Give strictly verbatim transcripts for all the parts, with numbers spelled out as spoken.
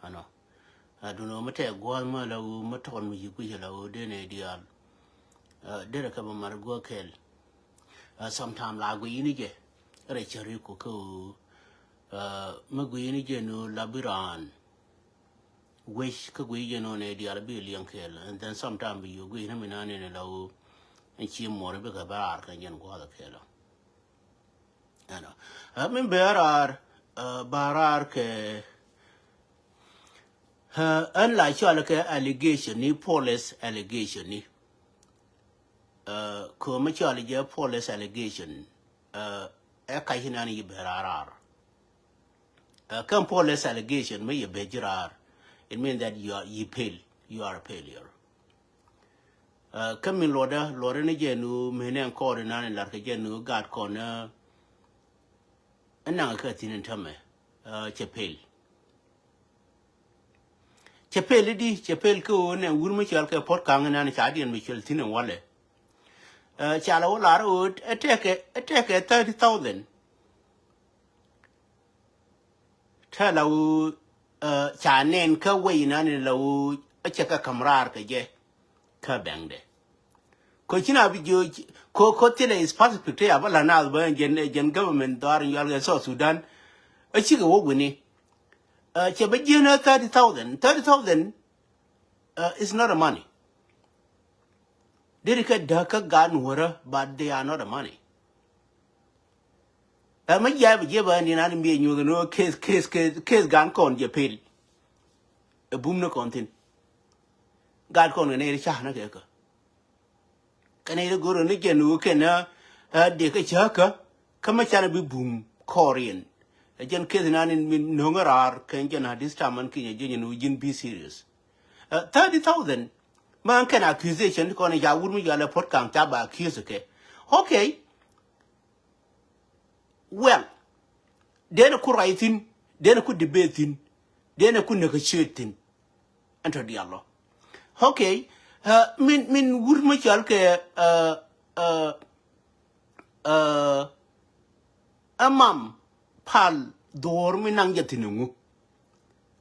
Ɛnɔ. Ɛ, duundɛ mi tɛk gua̱a̱th mi la ɣöö mi tɔt mi yi̱k guic la ɣöö dee nɛy diaal. Ɛ, derɛ kɛ bɛ mar guäth kɛl. Ɛ, sometime la guic ni jɛ. Rɛ cä ri ku kä ɣöö, ɛ, mi guic ni jɛ ni ɣöö la bi raan wec kä guic jɛ ni ɣöö nɛy diaal bi liɛŋ kɛl. And then sometime bi yio̱o̱k guic ni mi naan ni la ɣöö ɛn ci muɔr bikɛ bɛ raar kɛ jɛn gua̱a̱th kɛl. Ɛnɔ. Ɛ, min bɛ raar, ɛ, ba raar kɛ, ɛ, ɛn la cɔal kɛ allegation ni, false allegation ni. Ɛ, kɛ mi cɔal jɛ false allegation, ɛ, ɛ kac nan yi bɛ raar raar. Ɛ, kɛn false allegation mi yi bɛ ji̱ raar, it means that you are, you fail, you are a failure. Ɛ, kä min luɔtdä, luɔtdä ni jɛ nu, mi nɛ kɔɔr inan in lar kɛ jɛ nu, gaat kɔn, ɛ, ɛn naŋ kä thi̱n in tämɛ, ɛ, cɛ pel. Cɛ pel i̱di, cɛ pel kä ɣöö nɛ wur mi cɔal kɛ Puɔt Kaŋ inan ca diɛn mi cɔl thi̱n in walɛ. Ɛ, ca la wä lar ɣöö ɛ tɛkɛ, ɛ tɛkɛ thirty thousand. Te la wu, ɛ, ca nɛn kä wec inan in la wu, ɛ cɛ kɛ ka̱m raar kɛ jɛ kä bɛŋdɛ. Kɔ ci na bi jiö, kɔ, kɔ thilɛ specific te ya bä la naath bä jɛn, jɛn government dhɔaar in yual kɛ South Sudan. Ɛ cikɛ wä wini. Ɛ, cɛ bä jiön ɛ thirty thousand. Thirty thousand, ɛ, is not a money. Deri kɛ däk kä gan wärä, but they are not a money. Ɛ, mi jiac bi jiɛ bä ni nan mi nyuɔth ni case, case, case, case gan kɔn jɛ pel. Ɛ bum ni kɔn thin. Gat kɔn kɛ nɛy ri ca ni kɛ kä. Kɛ nɛy ri go̱r ni jɛn wä kɛn, ɛ, ɛ, dee kä cä kä. Kä mi can bi bum kɔɔr yɛn. Ɛ jɛn case nan in min no̱ŋ raar kɛn jɛn a this time an kinyɛ jɛ jɛn wä ji̱n be serious. Ɛ, thirty thousand. Man kɛn accusation ti kɔn in ca wur mi jɔal ɛ Puɔt Kaŋ ca ba accuse kɛ. Okay. Well, denɛ ku ruac thi̱n, denɛ ku debate thi̱n, denɛ ku negotiate thi̱n. Ɛn tɔ diaal lɔ. Okay, ɛ, min, min wur mi cɔal kɛ, ɛ, ɛ, ɛ, ɛ mam pal dhuɔ̱ɔ̱r mi naŋ jɛ thi̱n ɛŋu.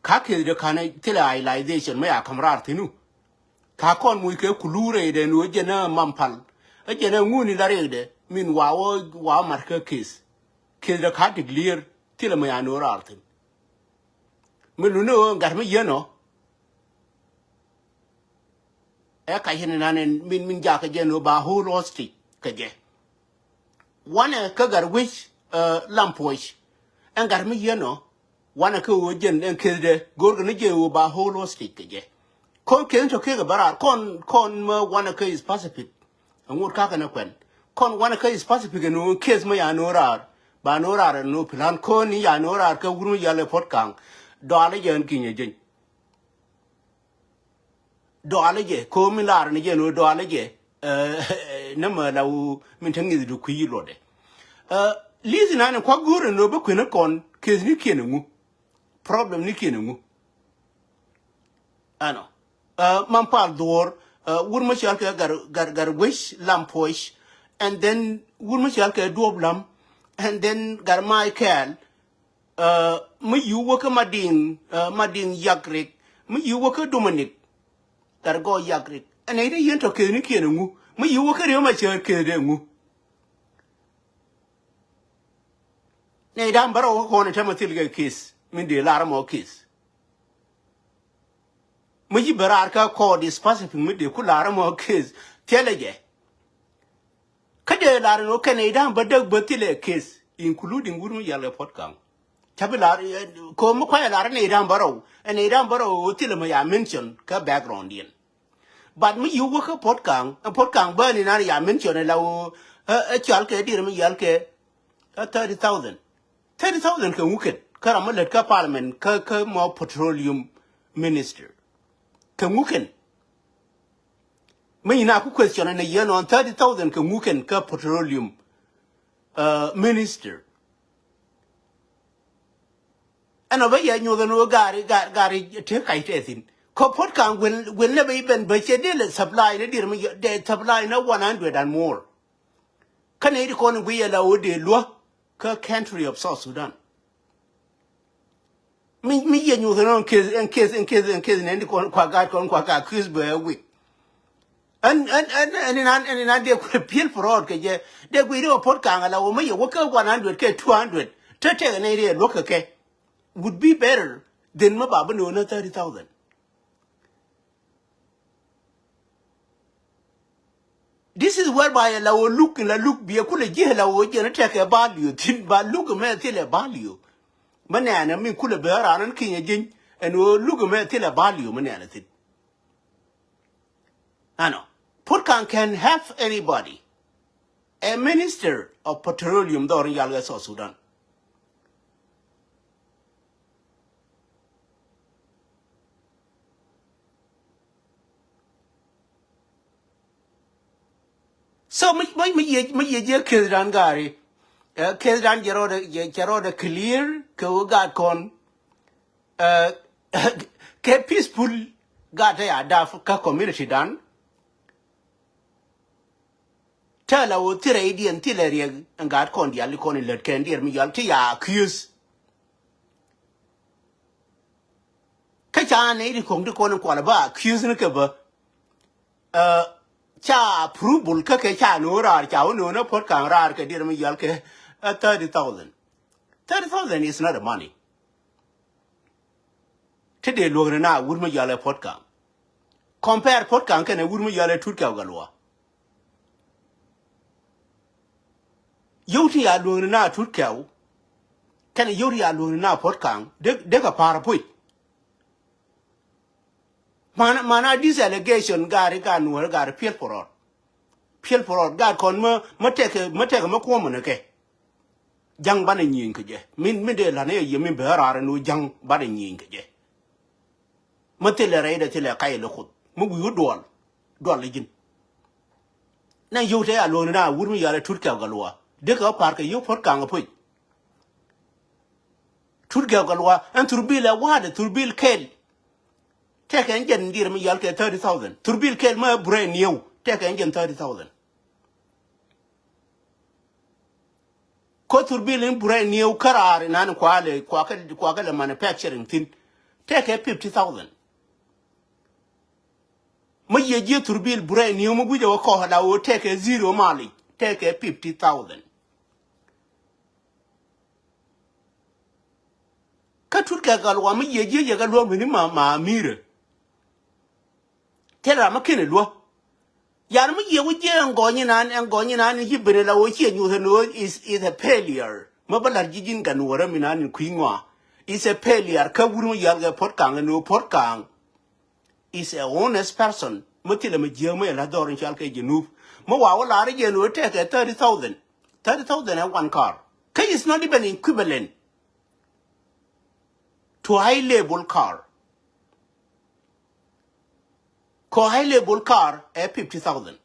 Ka keth de kanɛ thilɛ idealization mi a ka̱m raar thi̱n wu. Ka kɔn muc kɛ kulu rɛydɛ ni wä jɛn ɛ mam pal. Ɛ jɛn ɛ ŋuni la rɛydɛ min wa wä, wa mar kä case. Case dɛ ka declare thilɛ mi ya ni wä raar thi̱n. Mi luni wä gat mi yɛn ɔ. Ɛ kac ni nan in min, min jakä jɛ ni wä ba hold hostage kɛ jɛ. Wanɛ kä gat wi̱c, ɛ, lam puɔc. Ɛn gat mi yɛn ɔ. Wanɛ kä ɣöö jɛn ɛn case dɛ go̱o̱rkɛ ni jɛ ɣöö ba hold hostage kɛ jɛ. Kɔn case tɔ kekɛ bä raar kɔn, kɔn mä wanɛ kä specific. Ɛŋut kakɛ ni kuɛn kɔn wanɛ kä specific ɛn ɣöö case mä ya no̱o̱ŋ raar ba no̱o̱ŋ raar ɛn ɣöö plan kɔn ni ya no̱o̱ŋ raar kä wur mi yɛl ɛ Puɔt Kaŋ. Dɔalɛ jɛ ɛn kinyɛ jeny. Dɔalɛ jɛ ko̱o̱m mi lar ni jɛ ni dɔalɛ jɛ. Ɛ, nä mɛ la wu min te ŋi̱th du kui̱ luɔtdɛ. Ɛ, li̱th nan in kuak go̱o̱r in lo̱ bä kui̱n kɔn case ni kiɛn ɛŋu. Problem ni kiɛn ɛŋu. Ɛnɔ. Ɛ, mam pal dhuɔ̱ɔ̱r, ɛ, wur mi cɔal kɛ gar, gar, gar wec lam puɔc. And then wur mi cɔal kɛ duɔp lam. And then gar Michael. Ɛ, mi yiu wä kä Madiŋ, ɛ, Madiŋ Yak Rik, mi yiu wä kä Dominic. Gat gɔɔ Yak Rik. Ɛn nɛy ti yɛn tɔ case ni kiɛn ɛŋu. Mi yiu wä kä Riek Machar case dɛ ɛŋu. Nɛy da̱ŋ bärɔw kä kɔn ɛ tɛmɛ thil kɛ case min dee lar ɛmɔ case. Mi ci bɛ raar kä court is specific mi dee ku lar ɛmɔ case. Thilɛ jɛ. Kä dee lar ɛn ɣöö kɛn nɛy da̱ŋ bä däk bä thilɛ case, including wur mi yɛl kɛ Puɔt Kaŋ. Ca bi lar, ɛ, ko̱o̱m mi kuayɛ lar ɛ nɛy da̱ŋ bärɔw, ɛ nɛy da̱ŋ bärɔw ɣöö thilɛ mi ya mention kä background diɛn. But mi yiu wä kä Puɔt Kaŋ, ɛ Puɔt Kaŋ bä ni nan ya mention ɛ la ɣöö, ɛ, ɛ cɔal kɛ dir mi yɛl kɛ, ɛ thirty thousand. Thirty thousand kɛ ŋu kɛn, kä ram mi lät kä parliament, kä, kä mɔ petroleum minister. Kɛ ŋu kɛn. Mi nyina ku question ɛn a yɛn ɔn thirty thousand kɛ ŋu kɛn kä petroleum, uh, minister. Ɛn ɔ bä yɛ nyuɔth ɛn ɣöö gari, gari, gari te kac tɛ thi̱n. Kɔ Puɔt Kaŋ guil, guil nɛ bɛ i̱ ben bä cɛ dee lɛ supply ni dir mi yɛ, dee supply ni one hundred and more. Kä nɛy ti kɔn in guic yɛ la ɣöö dee luäk kä country of South Sudan. Mi, mi yɛ nyuth ɛn ɣän case, ɛn case, ɛn case, ɛn case nɛn di kɔn kua gaat kɔn kua ka accuse bɛ wik. Ɛn, ɛn, ɛn, ɛn inan, ɛn inan dee kuɛ piɛl fraud kɛ jɛ. Dee guic ri wä Puɔt Kaŋ ala wä mi yɛ wä kɛ one hundred kɛ two hundred. Te tɛk ɛn inan dee luɔk kɛ kɛ. Would be better than mi ba bi no̱o̱n ɛ thirty thousand. This is whereby la wä luk, la luk biɛ kulɛ ji̱ la wä jɛn tɛkɛ value thin, ba luk mɛ thilɛ value. Mɛ nɛɛnɛ mi kulɛ bɛ ran kinyɛ ji̱ny ɛn wä luk mɛ thilɛ value mɛ nɛɛnɛ thin. Ɛnɔ, Puɔt Kaŋ can have anybody. A minister of petroleum dhɔr in yalgɛ South Sudan. So mi, mi, mi yie, mi yie jiɛ case dan gari. Eh, case dan jɛ rɔɔdɛ, jɛ, jɛ rɔɔdɛ clear kɛ wä gaat kɔn. Eh, kɛ peaceful gaat tɛ ya daf kä community dan. Tɛ la wä thirɛ idiɛn thilɛ riɛk ɛn gaat kɔn diali kɔn in lät kɛn diɛr mi yal ti ya accuse. Kä ca nɛy ti ko̱ŋ ti kɔn in kual ba accuse ni kɛ bä. Eh, ca approval kä kɛ ca no̱o̱ŋ raar ca wä no̱o̱ŋ ni Puɔt Kaŋ raar kɛ diɛr mi yal kɛ, eh, thirty thousand. Thirty thousand is not a money. Ti dee luɔ̱k ni na wur mi yal ɛ Puɔt Kaŋ. Compare Puɔt Kaŋ kɛnɛ wur mi yal ɛ Tut Kɛw Gatluak. Yio̱w ti ya luɔ̱k ni na Tut Kɛw kɛnɛ yio̱w ti ya luɔ̱k ni na Puɔt Kaŋ dee, dee kɛ pa̱a̱r puc. Mana, mana this allegation gari gaat Nuɔ̱ɔ̱r gari piɛl pɔrɔt. Piɛl pɔrɔt gaat kɔn mä, mä tɛkɛ, mä tɛkɛ mä kuɔmɛ ni kɛ. Ja̱ŋ banɛ nyieny kɛ jɛ. Min, min dee la̱t ni yɛ min bɛ raar ni wä ja̱ŋ banɛ nyieny kɛ jɛ. Mä thilɛ rɛydɛ thilɛ kay lɛ Kuoth. Mä wi̱i̱ wä duɔl. Duɔl lɛ ji̱n. Nɛ yio̱w te a luɔ̱ŋ ni na wur mi yal ɛ Tut Kɛw Gatluak. Dee kɛ wä pa̱a̱r kɛ yio̱w Puɔt Kaŋ ɛ puc. Tut Kɛw Gatluak ɛn thurbil ɛ wa̱a̱dɛ thurbil kɛl. Tɛkɛ ɛn jɛn diɛr mi yal kɛ thirty thousand. Thurbil kɛl mä brand new. Tɛkɛ ɛn jɛn thirty thousand. Kä thurbil in brand new kä raar inan kualɛ, kuakɛ, kuakɛ lɛ manufacturing thin. Tɛkɛ fifty thousand. Mä yiëë ji̱ thurbil brand new mä gui̱cɛ wä kɔk la wä tɛkɛ zero mileage. Tɛkɛ fifty thousand. Kä Tut Kɛw Gatluak mi yiëë ji̱ yɛ kɛ luɔ̱k mini ma, ma mirɛ. Thil ram mi kinɛ luɔ̱k. Yan mi yiëë wä jiɛ ɛn gɔny inan, ɛn gɔny inan in ci ben la wä ciɛ nyuth ɛn wä is, is a failure. Mä bä la̱r ji̱ ji̱n Gatluak mi nan in kui̱ ŋɔa. Is a failure kä wur mi yal kɛ Puɔt Kaŋ ɛn wä Puɔt Kaŋ. Is a honest person. Mä thilɛ mä jiääk mä yɛ la̱th dhɔr in cɔal kɛ Junub. Mä wa wä la̱r jɛ ni wä tɛkɛ thirty thousand. Thirty thousand ɛ one car. Kä is not even equivalent to high level car. Kɔ high level car ɛ fifty thousand.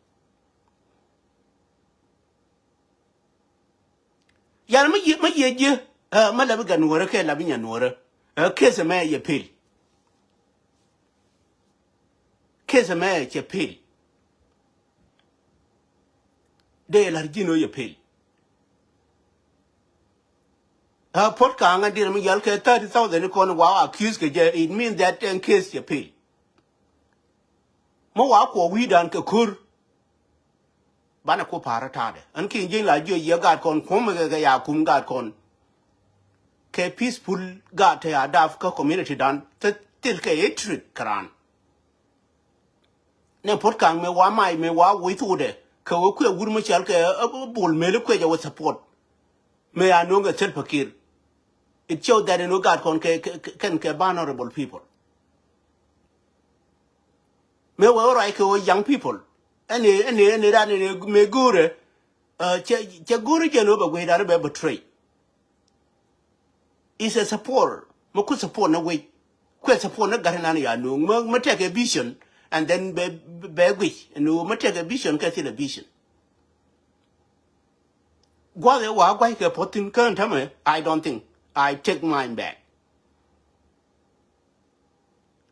Yan mä yiëë, mä yiëë ji̱, eh, mä lapi gat nuɔrä kɛ lapi nya nuɔrä. Eh, case mɛ yɛ pel. Case mɛ cɛ pel. Dee lar ji̱n ɔ yɛ pel. Eh, Puɔt Kaŋ a dir mi yal kɛ thirty thousand kɔn wa accuse kɛ jɛ, it means that ɛn case cɛ pel. Mä wa kuɔ wi̱i̱dan kɛ ko̱r. Banɛ ku pa̱a̱r ta̱a̱dɛ. Ɛn kiɛ ji̱n la jiɔ yɛ gaat kɔn kuɔ̱m kɛ kɛ ya kum gaat kɔn. Kɛ peaceful gaat te a dap kä community dan. Te thil kɛ hatred kɛ raan. Nɛ Puɔt Kaŋ mëë wa may mëë wa wi̱i̱ thukdɛ. Kɛ wä kuɛ wur mi cɔal kɛ, eh, Bol Mel kuɛ jɛ wä support. Mëë a no̱o̱ŋ kɛ Salva Kiir. It shows that ɛn wä gaat kɔn kɛ, kɛ, kɛ, kɛn kɛ vulnerable people. Mëë wee wä ruac kɛ wä young people. Ɛn ɛ, ɛn ɛ, ɛn ɛ ran ɛn ɛ mëë go̱o̱rɛ, eh, cɛ, cɛ go̱o̱rɛ jɛn wä bɛ guiy dan bɛ betray. Is a support. Mä ku support ni wec. Kuɛ support ni gat inan ya no̱o̱ŋ. Mä, mä tɛkɛ vision. And then bɛ, bɛ guic. Ɛn wä mä tɛkɛ vision kɛ thilɛ vision. Gua̱th ɛ wa gua̱c kɛ puɔ̱th thi̱n kä ɛn täämɛ, I don't think. I take mine back.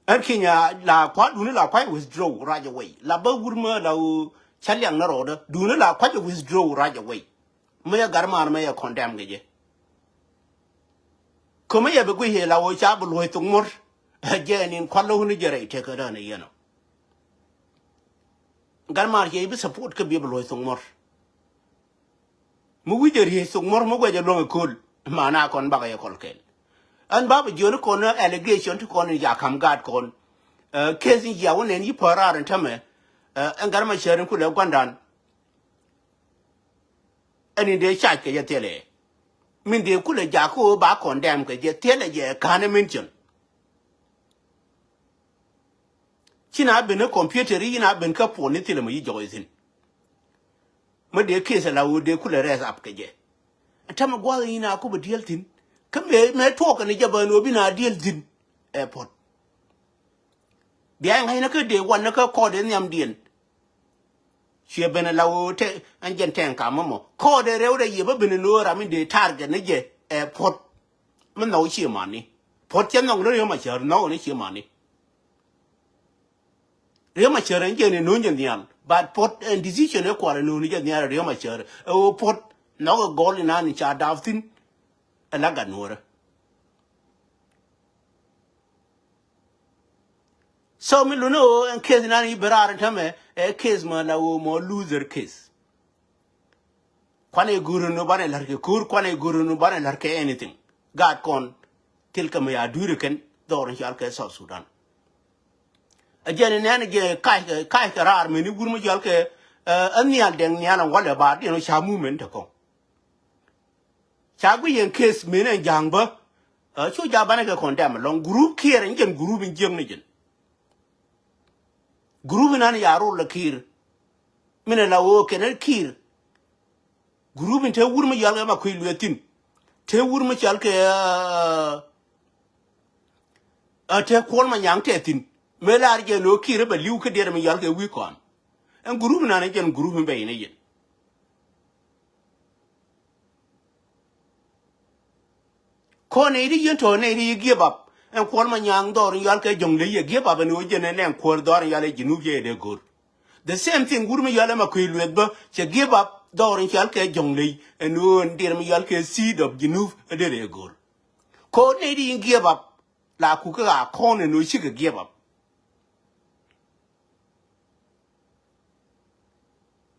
Ɛn Kenya la kua duni la kua withdraw right away. La bä wur mä la wä ca liaŋ na rɔɔdä. Duni la kua withdraw right away. Mä yɛ gat man mä yɛ condemn kɛ jɛ. Ko̱mä yɛ bi guic i̱ la ɣöö ca bi luɔ̱c thok muɔ̱r. Ɛ jɛ ɛn in kua̱r lo̱k ni jɛ rɛy tëkä däänɛ yɛn ɔ. Gat maar cɛ i̱ bi support kä bi bi luɔ̱c thok muɔ̱r. Mi wi̱c jɛ riec thok muɔ̱r mi guɛc jɛ luɔ̱ŋ i̱ köl. Mana kɔn bakɛ yɛ kɔl kɛl. Ɛn ba bi jiön i̱ kɔn allegation ti kɔn in ca ka̱m gaat kɔn. Ɛ case in cia wä nɛn yi päär raar in tämɛ. Ɛ ɛn gat ma cär in kulɛ gua̱ndan. Ɛn in dee cac kɛ jɛ thilɛ. Min dee kulɛ jakä ɣöö ba condemn kɛ jɛ thilɛ jɛ ka̱n ɛ mention. Ci na ben kä computer i̱ na ben kä phone ni thilɛ mɛ yi jɔk ithin. Mä dee case la ɣöö dee kulɛ rest up kɛ jɛ. Ɛn tämɛ gua̱th in a kupɛ diel thin. Kä mëë mëë tuɔɔk kɛn jɛ bä ni ɣöö bi na diel thin. Ɛ puɔ̱t. Bia in ŋa̱cnä kä dee wanä kä kɔɔdɛ nhiamdiɛn. Cuɛ ben ala ɣöö te ɛn jɛn tɛŋ kam mɔmɔ kɔɔdɛ rɛw dɛ yɛ bä ben ni ɣöö ram in dee target ni jɛ ɛ puɔ̱t. Mi nhɔk ciɛ mani puɔ̱t cɛ nhɔk ni Riek Machar nhɔk ni ciɛ mani. Riek Machar ɛn jɛn in no̱o̱ŋ jɛ nhial but puɔ̱t ɛn decision ɛ kual in no̱o̱ŋ ni jɛ nhial Riek Machar ɛ ɣöö puɔ̱t nhɔk ɛ gɔl in an in ca dap thin. Ɛ la gat nuɔ̱ɔ̱rä. So mi luni ɣöö ɛn case nan i̱ bi raar in tämɛ ɛ case mɔ la ɣöö mɔ loser case. Kuanɛ go̱o̱r in banɛ la̱r kɛ ko̱o̱r kuanɛ go̱o̱r in banɛ la̱r kɛ anything. Gaat kɔn thil kɛ mi ya dui̱r kɛn dhɔr in cɔal kɛ South Sudan. Ɛ jɛn in nɛn jɛ kac kɛ kac kɛ raar meni wur mi cɔal kɛ ɛ nhial dɛŋ nhial in walɛ baar diɛn ca movement te kɔŋ. Ca guic yɛn case men ɛn ja̱a̱ŋ bä. Ɛ cu ja̱a̱ŋ banɛ kɛ condemn ɛlɔ̱ŋ group kiɛɛr ɛn jɛn group in jiäk ni jɛn. Group in an ya rol lɛ kiir. Min ɛ la ɣöö kɛn ɛ kiir. Group in te wur mi yɔal kɛ ma kui̱ lueth thin. Te wur mi cɔal kɛ ɛ te kuɔl ma nyaŋ tɛ thin. Mëë lar jɛ lo̱o̱ kiir ɛ bɛ li̱w kä diɛt mi yɔal kɛ wi̱i̱ kɔam. Ɛn group in an ɛ jɛn group in bɛ in ɛ yɛn. Kɔn nɛy ti yien tɔ̱ nɛy ti yi give up ɛn kuɔl ma nyaŋ dhɔr in yual kɛ jɔ̱ŋ ley yɛ give up ɛn ɣöö jɛn ɛn ɛn kuäär dhɔr in yual ɛ Jinub yɛ dee go̱r. The same thing wur mi yual ɛ ma kui̱ lueth bä cɛ give up dhɔr in cual kɛ jɔ̱ŋ ley ɛn ɣöö ɛn diɛr mi yual kɛ seed of Jinub ɛ dee dee go̱r. Kɔn nɛy ti yin give up la ku kä ɣaa kɔn ɛn ɣöö cikɛ give up.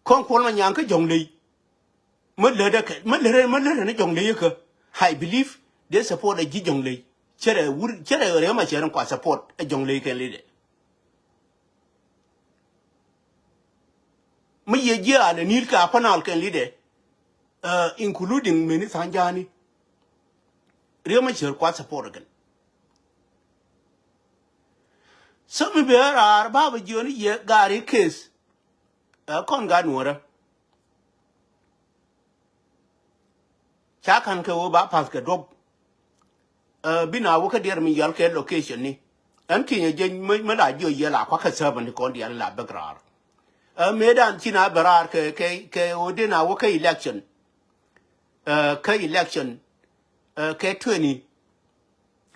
Kɔn kuɔl ma nyaŋ kä jɔ̱ŋ ley. Mä lät ɛ kɛ mä lät ɛ mä lät ɛ ni jɔ̱ŋ ley kä. I believe they support ɛ ji̱ jɔ̱ŋ ley. Cɛ rɛ wur cɛ rɛ rɛ ma cɛ rɛ kua support ɛ jɔ̱ŋ ley kɛn lidɛ. Mä yɛ ji̱ a lɛ ni̱i̱t ka panal kɛn lidɛ. Including meni tha̱a̱ŋ ja̱a̱ni. Riek ma cär kua support ɛ kɛn. So mi bɛ raar ba bɛ jiɔni yɛ gaari case. Ɛ kɔn gat nuɔrä. Ca ka̱n kɛ ɣöö ba path kɛ duɔ̱p. Ɛ bi na wä kä diɛr mi yɔal kɛ location ni. Ɛn kinyɛ jeny mi la jiɔ yɛ la kua̱ kɛ servant kɔn diɛl la bäk raar. Ɛ mëëdan ci na bɛ raar kɛ kɛ kɛ ɣöö dee na wä kä election. Ɛ kä election ɛ kɛ twenty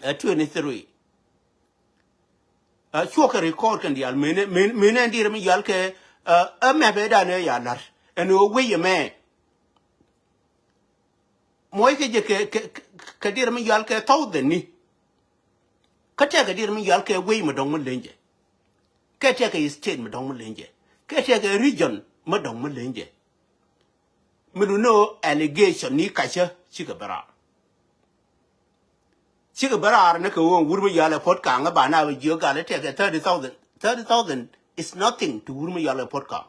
ɛ twenty three. Ɛ cuɔkɛ record kɛn diaal mënɛ mënɛ mënɛ ɛn diɛr mi yɔal kɛ ɛ mɛpɛ dan ɛ ya la̱r ɛn ɣöö wec ɛmɛ. Muɔckɛ jɛ kɛ kɛ kɛ diɛr mi yɔal kɛ thousand ni. Kä tɛkɛ diɛr mi yɔal kɛ wec mi dɔ̱ŋ mi lenyɛ. Kɛ tɛkɛ state mi dɔ̱ŋ mi lenyɛ. Kɛ tɛkɛ region mi dɔ̱ŋ mi lenyɛ. Mi du ni ɣöö allegation ni kacä cikɛ bɛ raar. Cikɛ bä raar ni kɛ ɣöö wur mi yɔalɛ puɔ̱t ka̱ŋ ɛ ba na bɛ jiök gal ɛ tɛkɛ thirty thousand. Thirty thousand is nothing to wur mi yɔalɛ puɔ̱t ka̱ŋ.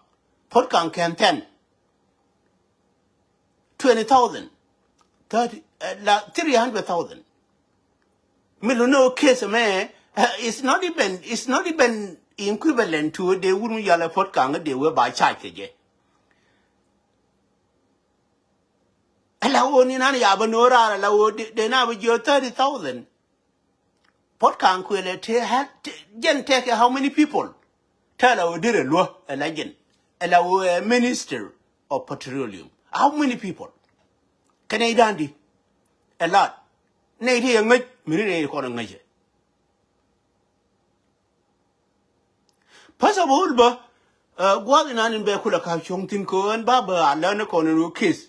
Puɔ̱t ka̱ŋ kɛn thɛn. Twenty thousand. Thirty, la three hundred thousand. Mi lu ni ɣöö case mɛ is not even is not even equivalent to dee wur mi yɔalɛ puɔ̱t ka̱ŋ dee wee ba charge kɛ jɛ. Ala ɣöö ni nan ya bä no̱o̱ŋ raar ala ɣöö dee na bä jiö thirty thousand. Puɔ̱t ka̱ŋ kuël ɛ te jɛn tɛkɛ how many people? Te ala ɣöö derɛ luä ala jɛn ala ɣöö ɛ minister of petroleum. How many people? Kɛ nɛy da̱a̱n di? A lot. Nɛy ti ɛ ŋäc mini nɛy ti kɔn ɛ ŋäcɛ. First of all bä gua̱a̱th inan in bɛ kulɛ ka̱p cuɔ̱ŋ thi̱n kɛ ɣän ba bä a län kɔn in ɣöö case.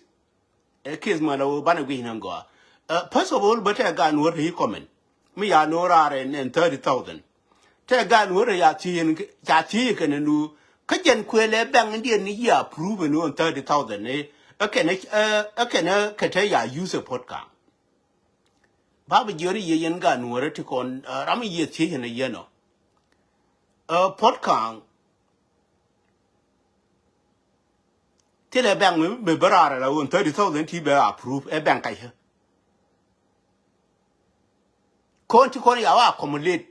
Ɛ case mɔ la ɣöö banɛ guic inan gɔaa. First of all, bä tɛ gan wä ri comment mi ya no̱o̱ raar ɛn thirty thousand. Tɛ gan wä ri ya thi̱i̱n ca thi̱i̱ kɛn nu kä jɛn kuël ɛ bɛŋ diɛn ni ya approve nu ɛn thirty thousand ni ɛ kɛn ɛ kɛn ɛ kɛ tɛ ya use ɛ Puɔt Kaŋ. Ba bi jiɔni yɛ yɛn gan wä ri ti kɔn ram yɛ thi̱i̱ yɛn ɛ yɛn ɔ Puɔt Kaŋ. Thilɛ bɛŋ mi bä raar ala wun thirty thousand ti bɛ approve ɛ bɛŋ kacä. Kɔn ti kɔn ya wa accumulate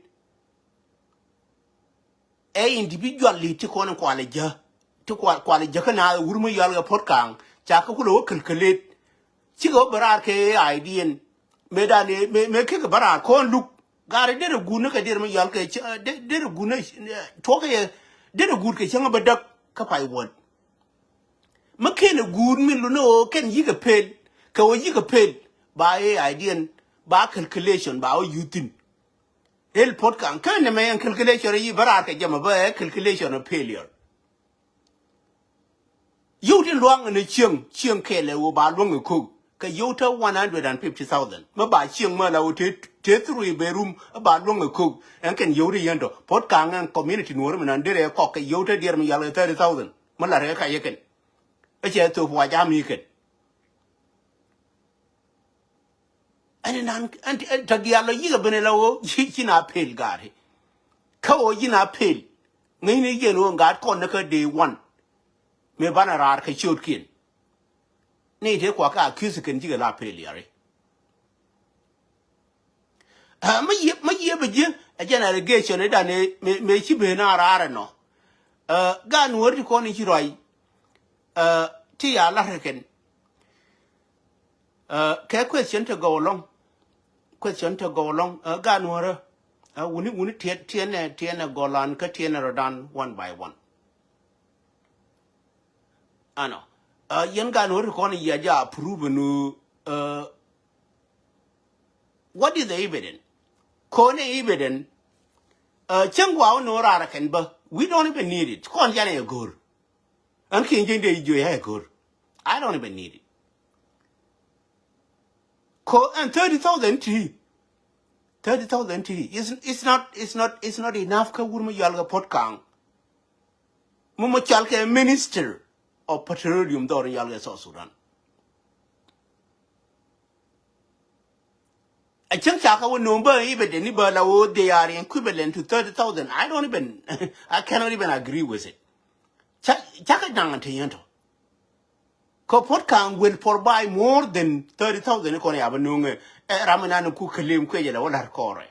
ɛ individual li ti kɔn kualɛ jä ti kualɛ jä kä na wur mi yɔal kɛ Puɔt Kaŋ ca kä kulɛ wä calculate. Cikɛ wä bä raar kɛ idea in mëë dan mëë kekɛ bä raar kɔn luk. Gari derɛ guut ni kɛ derɛ mi yɔal kɛ derɛ guut ni tuɔkɛ yɛ derɛ guut kɛ cäŋ bä däk kä pay wän. Mi kenɛ guut mi luni ɣöö kɛn yikɛ pel kɛ ɣöö yikɛ pel ba ɛ idea in ba calculation ba wä yuthin. Hel Puɔt Kaŋ kä nɛmɛ ɛn calculation yi bä raar kɛ jɛ mɛ bä ɛ calculation of failure. Yio̱w ti luaŋ ni cieŋ cieŋ kɛɛlɛ ɣöö ba luäŋ ɛ ko̱k kɛ yio̱w te one hundred and fifty thousand mi ba cieŋ mɛ la ɣöö te three bedroom ba luäŋ ɛ ko̱k. Ɛn kɛn yio̱w ti yɛn tɔ Puɔt Kaŋ ɛn community nuɔ̱ɔ̱r mi nan derɛ kɔk kɛ yio̱w te diɛr mi yal kɛ thirty thousand mi la rɛ ka yɛ kɛn. Ɛ cɛ thop wa jam yi kɛn. Ɛn nan ɛn tɛ gial lɔ yikɛ ben ɛ la ɣöö ci na pel gaari. Kä ɣöö ci na pel ŋäcni yɛn ɣöö ŋa̱a̱t kɔn ni kä day one. Mëë banɛ raar kɛ ciötkiɛn ni tëë kuakä accuse kɛn cikɛ la pel yari. Mä yiëë bɛ ji̱ ɛ jɛn allegation idan mëë ci ben a raar ɛnɔ. Gan wär ti kɔn i̱ ci ruac ti ya la̱r kɛn. Kɛ question ti gɔw ɛlɔ̱ŋ. Question ti gɔw ɛlɔ̱ŋ gan wärä. Wuni wuni tiɛn tiɛn ɛ tiɛn ɛ gɔlan kä tiɛn ɛ rɔdan one by one. Ɛnɔ yɛn gan wärä ti kɔn i̱ yia ja approve nu. What is the evidence? Kɔn ɛ evidence. Cäŋ guaw ni wä raar kɛn bä we don't even need it kɔn janɛ ɛ go̱r. Ɛn kiɛn jiɛn dee jiö ya ɛ go̱r. I don't even need it. Ko ɛn thirty thousand ti thirty thousand ti is is not is not is not enough kä wur mi yɔal kɛ Puɔt Kaŋ. Mi mi cɔal kɛ minister of petroleum dhɔr yɔal kɛ South Sudan. A cäŋ ca kä wä no̱o̱ŋ bä i̱ bɛ deni bä la wä they are equivalent to thirty thousand. I don't even I cannot even agree with it. Ca ca kä daŋ te yɛn tɔ. Kä Puɔt Kaŋ will provide more than thirty thousand kɔn ya bä no̱o̱ŋ ɛ ram inan ku claim kuecɛ la wä la̱r kɔrɛ.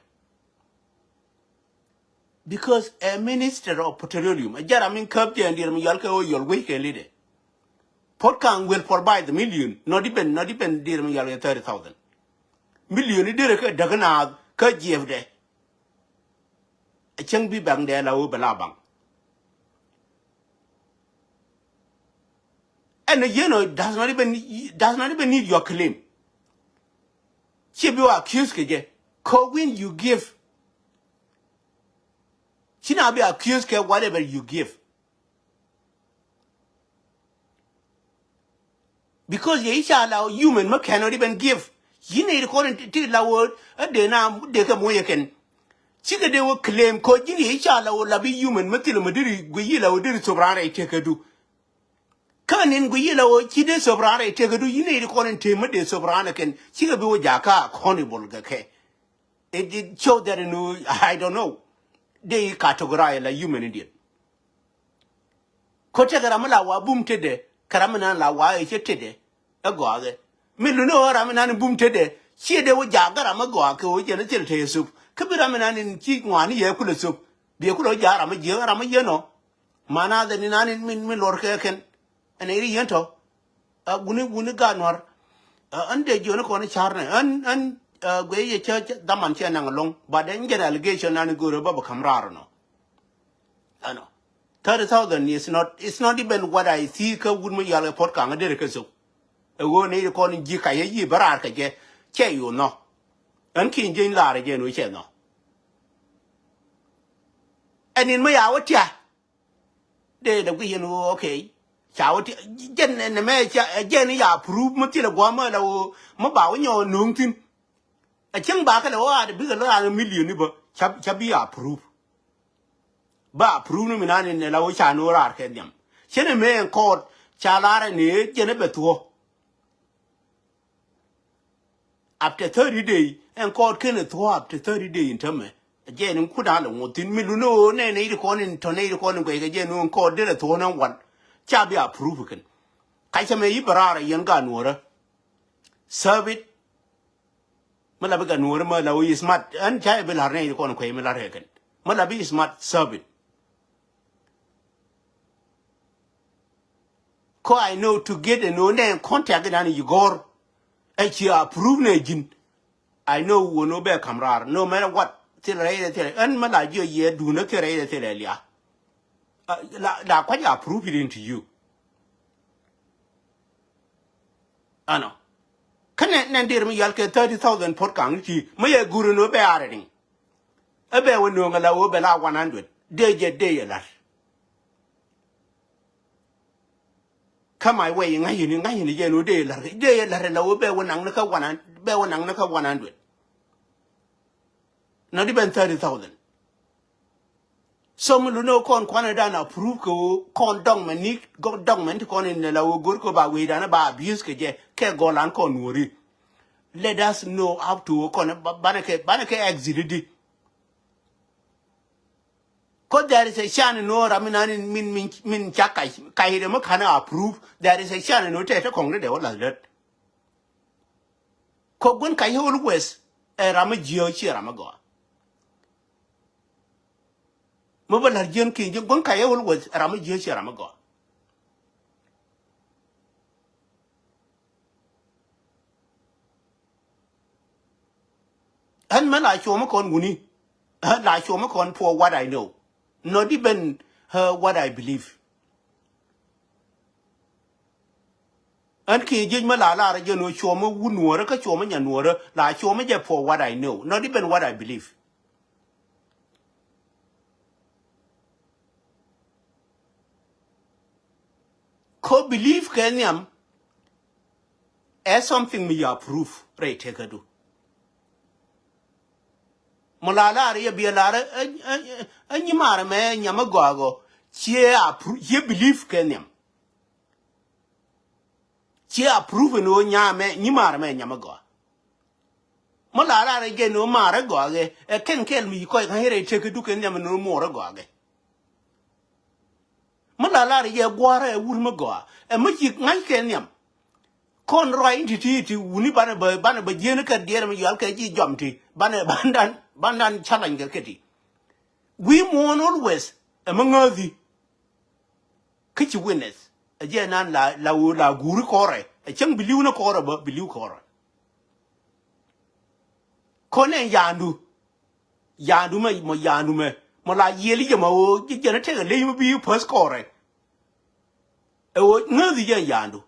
Because a minister of petroleum a jaram in käp jɛ ndiɛr mi yɔl kɛ ɣöö yɔl wec kɛ lidɛ. Puɔt Kaŋ will provide the million, not even not even ndiɛr mi yɔl kɛ thirty thousand. Million i̱ derɛ kɛ däk naath kä jiɛpdɛ. A cäŋ bi baŋdɛ la ɣöö bɛ la baŋ. Ɛn a yɛn ɔ does not even does not even need your claim. Ci bi wä accuse kɛ jɛ kɛ win you give. Ci na bi accuse kɛ whatever you give. Because yɛ i̱ ca la human mä cannot even give. Ci nɛy ti kɔn ti la wä a dee na dee kɛ moc ɛ kɛn. Cikɛ dee wä claim kɔ ji̱n yɛ i̱ ca la wä la bi human mä thilɛ mä deri guic yi la wä deri thop raan rɛy tëkädu. Kä nin guic yi la wä ci dee thop raan rɛy tëkädu yi nɛy ti kɔn in tëë mä dee thop raan ɛ kɛn cikɛ bi wä jakä accountable kɛ kɛ. It, it show that in I don't know. Dee categorize la human idiot. Ko tekɛ ram mi la wa bum tetdɛ kɛ ram mi nan la wa ɛ cɛ tetdɛ. Ɛ gɔaakɛ mi luni ɣöö ram mi nan bum tetdɛ ciɛ dee wä jaak kä ram mi gɔaak kɛ ɣöö jɛn ɛ thil te yɛ thop kä bi ram mi nan in ci ŋuani yɛ kulɛ thop. Biɛ kulɛ wä jaak ram mi jiɛ ram mi yɛn ɔ. Mana dhɛ ni nan in min min lɔr kɛ kɛn. Ɛn ɛ ri yɛn tɔ. Ɛ wuni wuni gaat nuar. Ɛ ɣän dee jiɔni kɔn i̱ carnɛ ɣän ɣän guey yɛ cä dhaman cɛ naŋ ɛlɔ̱ŋ. But ɛn jɛn allegation nan i̱ go̱o̱rɛ bä bɛ ka̱m raar ɛnɔ. Ɛnɔ thirty thousand is not is not even what I see kä wut mi yɔal kɛ Puɔt Kaŋ a derɛ kä thok. Ɛ ɣöö ni kɔn ji̱ kacä yiëë bä raar kɛ jɛ cɛ yo̱o̱ nhɔ. Ɣän kiɛn jieny laarä jɛ ɛn ɣöö cɛ nhɔ. Ɛn in mi ya wä tia. Dee dee guic yɛn ɣöö okay. Ca wä ti jɛn nɛ mɛ ca jɛn ya approve mi thilɛ guam mi la wä mi ba wä nyɔ no̱o̱ŋ thin. A cieŋ ba kɛ lɛ wä a de bikɛ lä an million ni bä ca ca bi approve. Ba approve ni mi nan in la wä ca no̱o̱ŋ raar kɛ nhiam. Cɛn mɛ ɛn kɔɔt ca lar ni jɛn bɛ thuɔ. After thirty day ɛn kɔɔt ken a thuɔ after thirty day in tämɛ. Jɛ ni kut a lɛ ŋuɔth thin mi luni o nɛ nɛ iri kɔn in tɔ nɛ iri kɔn in guɛy kɛ jɛ ni o ɛn kɔɔt derɛ thuɔ nɛ wan. Ca bi approve ken. Ka cɛ mɛ yi bɛ raar a yɛn ga nuɔrä. Serve it. Mi la bi ga nuɔrä mi la o yi smart ɛn ca yɛ bi lar nɛ iri kɔn in kuɛy mi lar kɛ ken. Mi la bi smart serve it. Ko I know to get ɛn ɣöö nɛ contact dan yi gɔ̱r. Ɛ ci approve nɛ ji̱n. I know wun ɣöö bɛ ka̱m raar no matter what. Thil rɛy thil ɛn mi la jiɔ yɛ duundä thil rɛy thil ɛ lia. La la kuac approve it into you. Ɛnɔ. Kä nɛ nɛ dir mi yal kɛ thirty thousand pot kaŋ ti mi yɛ guri no bɛ arɛdiŋ. Ɛ bɛ wä no̱o̱ŋ ala wä bɛ la one hundred dee jɛ dee yɛ lar. Kä my way ŋa̱c yini ŋa̱c yini jɛ no dee yɛ lar dee yɛ lar ala wä bɛ wä naŋ ni kä one hundred bɛ wä naŋ ni kä one hundred. Not even thirty thousand. So mi lu ni wä kɔn kuanɛ dan approve kɛ wä kɔn dɔŋ mɛ ni gɔk dɔŋ mɛ ni ti kɔn in la wä go̱r kɛ ba wee dan ba abuse kɛ jɛ kɛ gɔlan kɔn nuɔri. Let us know how to wä kɔn banɛ kɛ banɛ kɛ exit di. Ko there is a chance no ram mi nan min min min ca kac kac de mi kan approve there is a chance no te te kong de de wala let. Ko gun kac always e ram mi jio chi ram mi go. Mi ba lar jien ki jin gun kac always e ram mi jio chi ram mi go. Ɣän mɛ la cuɔmä kɔn wuni. Ɣän la cuɔmä kɔn for what I know. Not even uh, what I believe. Ɣän kiɛ jiec mɛ la lar jɛ nuɔ cuɔmä wun nuɔrä kä cuɔmä nya nuɔrä la cuɔmä jɛ for what I know. Not even what I believe. Ko believe kɛ nhiam. Ɛ something mi ya proof rɛy tekädu. Mɔ la lar yɛ biɛ lar ɛ nyi mar mɛ nyam ɛ gɔagɔ. Ciɛ a proof ciɛ believe kɛ nhiam. Ciɛ a proof ni wä nyamɛ nyi mar mɛ nyam ɛ gɔa. Mɔ la lar yɛ ni wä mar ɛ gɔagɛ ɛ kɛn kɛl mi kɔc kan yɛ rɛy tekädu kɛ nhiam ni wä mor ɛ gɔagɛ. Mi la lar yɛ gua̱a̱rä ɛ wur mi gɔaa ɛ mi ci ŋa̱ckɛ nhiam. Kɔn ruac in ti ti ti wuni banɛ bä banɛ bä jieni kɛ diɛɛr mi yual kɛ ji̱ jɔam ti banɛ bandan bandan challenge kɛ kɛ ti. Wi̱i̱ muɔ̱ɔ̱n always ɛ mi ŋääthi. Kä ci witness ɛ jiɛ nan la la ɣöö la guuri kɔrɛ ɛ cäŋ biliw ni kɔrɛ bä biliw kɔrɛ. Kɔn ɛn yaandu. Yaandu mɛ mɔ yaandu mɛ mɔ la yiëëli jɛ mɔ ɣöö ji̱ jɛn ɛ tɛk ɛ ley mi bi päth kɔrɛ. Ɛ ɣöö ŋääthi jɛ ɛn yaandu.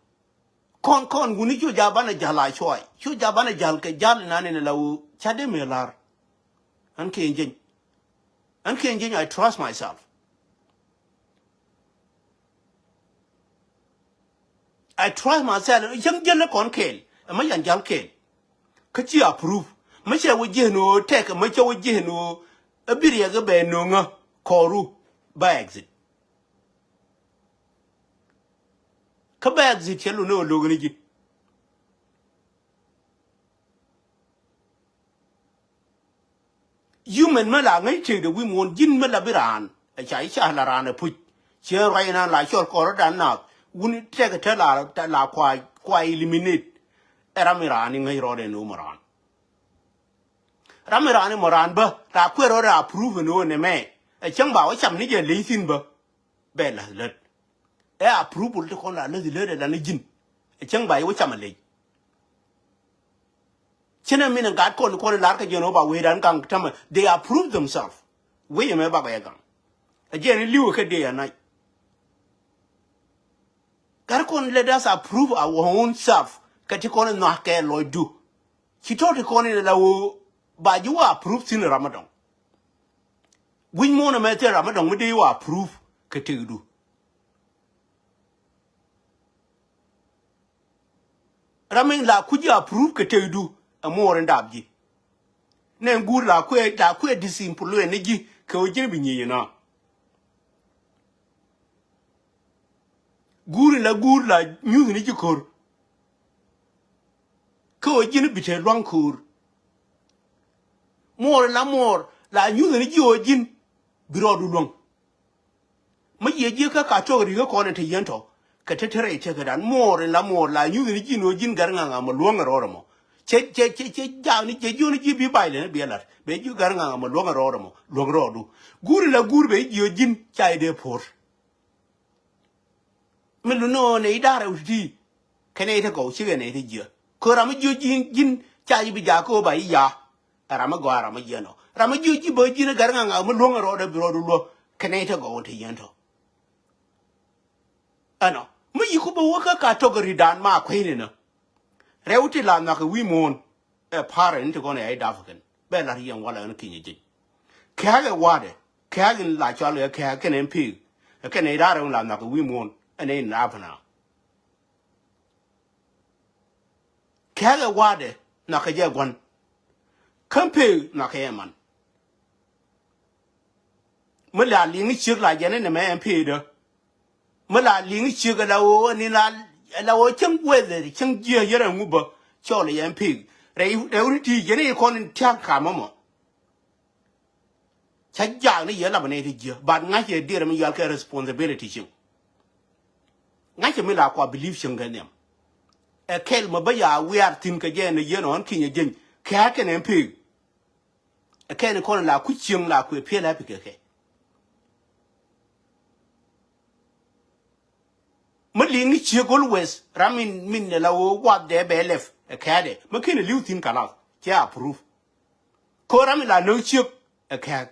Kɔn kɔn wuni cu ja̱ banɛ ja̱l a cuɔy cu ja̱ banɛ ja̱l kɛ ja̱l inan in la ɣöö ca dee mëë la̱r. Ɛn kɛ jeny. Ɛn kɛ jeny I trust myself. I trust myself. Cäŋ jiäl ni kɔn kɛɛl. Ɛ mä yan jal kɛɛl. Kä ci approve. Mä cɛ wä ji̱ ni wä tɛk mä cɛ wä ji̱ ni wä. Ɛ bi riɛk ɛ bɛ no̱ŋä kɔru. Ba exit. Kä ba exit cɛ lu ni wä lo̱k ni ji̱. Human mä la ŋäc tëkdɛ wi̱i̱ muɔ̱ɔ̱n ji̱n mä la bi raan. Ɛ ca i̱ ca la raan ɛ puc. Ciɛ ruac inan la cɔl kɔrɔdan naath wun tɛkɛ te la la kua kua eliminate. Ɛ ram iran iŋäc rɔɔdɛ ni wä mɔ raan. Ram iran imɔ raan bä la kuɛ rɔɔdɛ approve ni wä nɛmɛ. Ɛ cäŋ ba wä cam ni jɛ ley thi̱n bä. Bɛ la̱th lät. Ɛ approval ti kɔn la la̱th lät ɛ lan ji̱n. Ɛ cäŋ ba yɛ wä cam a lec. Cin ɛ min ɛ gat kɔn kɔn lar kä jiɛn ɣöö ba wecdan gaŋ tämɛ they approve themselves. Wec ɛmɛ bakɔ yɛ gaŋ. Ɛ jiɛn i̱ li̱wɛ kä dee anac. Gat kɔn let us approve our own self kɛ ti kɔn ɛ nhɔakɛ lɔcdu. Ci tɔ̱ ti kɔn in la ɣöö ba ji̱ wä approve thi̱n ram mi dɔ̱ŋ. Wi̱c muɔ̱ɔ̱n ɛmɛ thil ram mi dɔ̱ŋ mi dee wä approve kɛ tëkdu. Ram in la kuc ji̱ approve kɛ tëkdu, ɛ muɔɔr in dap ji̱. Nɛ guur la kuɛ, la kuɛ disimple luɛn ni ji̱ kɛ ɣöö ji̱n bi nyiec inɔ. Guur in la guur la nyuth ni ji̱ ko̱r. Kä ɣöö ji̱n bi te lua̱ŋ ko̱r. Muɔɔr in la muɔɔr la nyuth ni ji̱ ɣöö ji̱n bi rɔɔdu luäŋ. Mi yiëë ji̱ kä ka tök ri̱kä kɔn in te yien tɔ kɛ te te rɛy tëkädan muɔɔr in la muɔɔr la nyuth ni ji̱n ɣöö ji̱n gɛr ŋa̱ŋ amɔ luäŋ ɛ rɔɔdɛ mɔ. Cɛ cɛ cɛ cɛ jaak ni cɛ ji̱ ɣöö ni ji̱ bi bac lɛ ni biɛ lat bɛ ji̱ gɛr ŋa̱ŋ amɔ luäŋ ɛ rɔɔdɛ mɔ luäŋ rɔɔdu. Guur in la guur bɛ ji̱ ɣöö ji̱n ca i̱ dee puɔ̱r. Mi luni ɣöö nɛy da̱rɛ wut ti kɛnɛ i̱ te gɔw cikɛ nɛy te jiä. Kö ram mi jiö ji̱n ji̱n ca ji̱ bi jaak kä ɣöö ba i̱ ya. Ɛ ram mi gɔaa ram mi jiä nɔ ram mi jiö ji̱ bä ji̱n i̱ gat ŋaŋ ŋaŋ mi luäŋ ɛ rɔɔdɛ bi rɔɔdu luäk kɛnɛ i̱ te gɔw te yien tɔ. Ɛnɔ mi yiku bä wä kä ka tök ri̱dan ma kueynɛ nä. Rɛw ti la nhɔk ɛ wi̱i̱ muɔ̱ɔ̱n. Ɛ parent ti kɔn ɛ i̱ dap kɛn bɛ lat yɛn walɛ ɛn kinyɛ ji̱. Kɛ̈ɛ̈k ɛ wa̱dɛ kɛ̈ɛ̈k in la cɔal ɛ kɛ̈ɛ̈k kɛn ɛn pi̱i̱k. Ɛ kɛn ɛ i̱ da̱rɛ in la nhɔk ɛ wi̱i̱ muɔ̱ɔ̱n ɛn ɛ in dap na. Kɛ̈ɛ̈k ɛ wa̱dɛ nhɔk ɛ jɛ gua̱n. Käm pi̱i̱k nhɔk ɛ yɛ man. Mi la liŋ ciek la jɛn ɛn ɛmɛ ɛn pi̱i̱dä. Mi la liŋ ciek ala ɣöö ɛn in la ala ɣöö cäŋ weather cäŋ jiäk yɛrɛ ŋu bä cɔl yɛn pig. Rɛy rɛy wuni ti jɛn i̱ kɔn in tiak kamä mɔ. Ca jaak ni yɛ lapä ni ti jiäk but ŋa̱c yɛ diɛɛr mi yual kɛ responsibility cieŋ. Ŋa̱c yɛ mi la kua believe cieŋ kɛ nhiam. Ɛ kɛl mɛ bä ya wiar thi̱n kɛ jɛ ni yɛn ɔn kinyɛ jeny kɛ kɛn ɛn pig. Ɛ kɛn kɔn la kui̱ cieŋ la kuɛ piɛl happy kɛ kɛ. Mi liŋ ni ciek always ram min min la woo wath dee bɛ lɛf ɛ kɛɛdɛ mi kin li̱w thi̱n kalas cɛ approve. Ko ram min la näk ciek ɛ kɛɛk.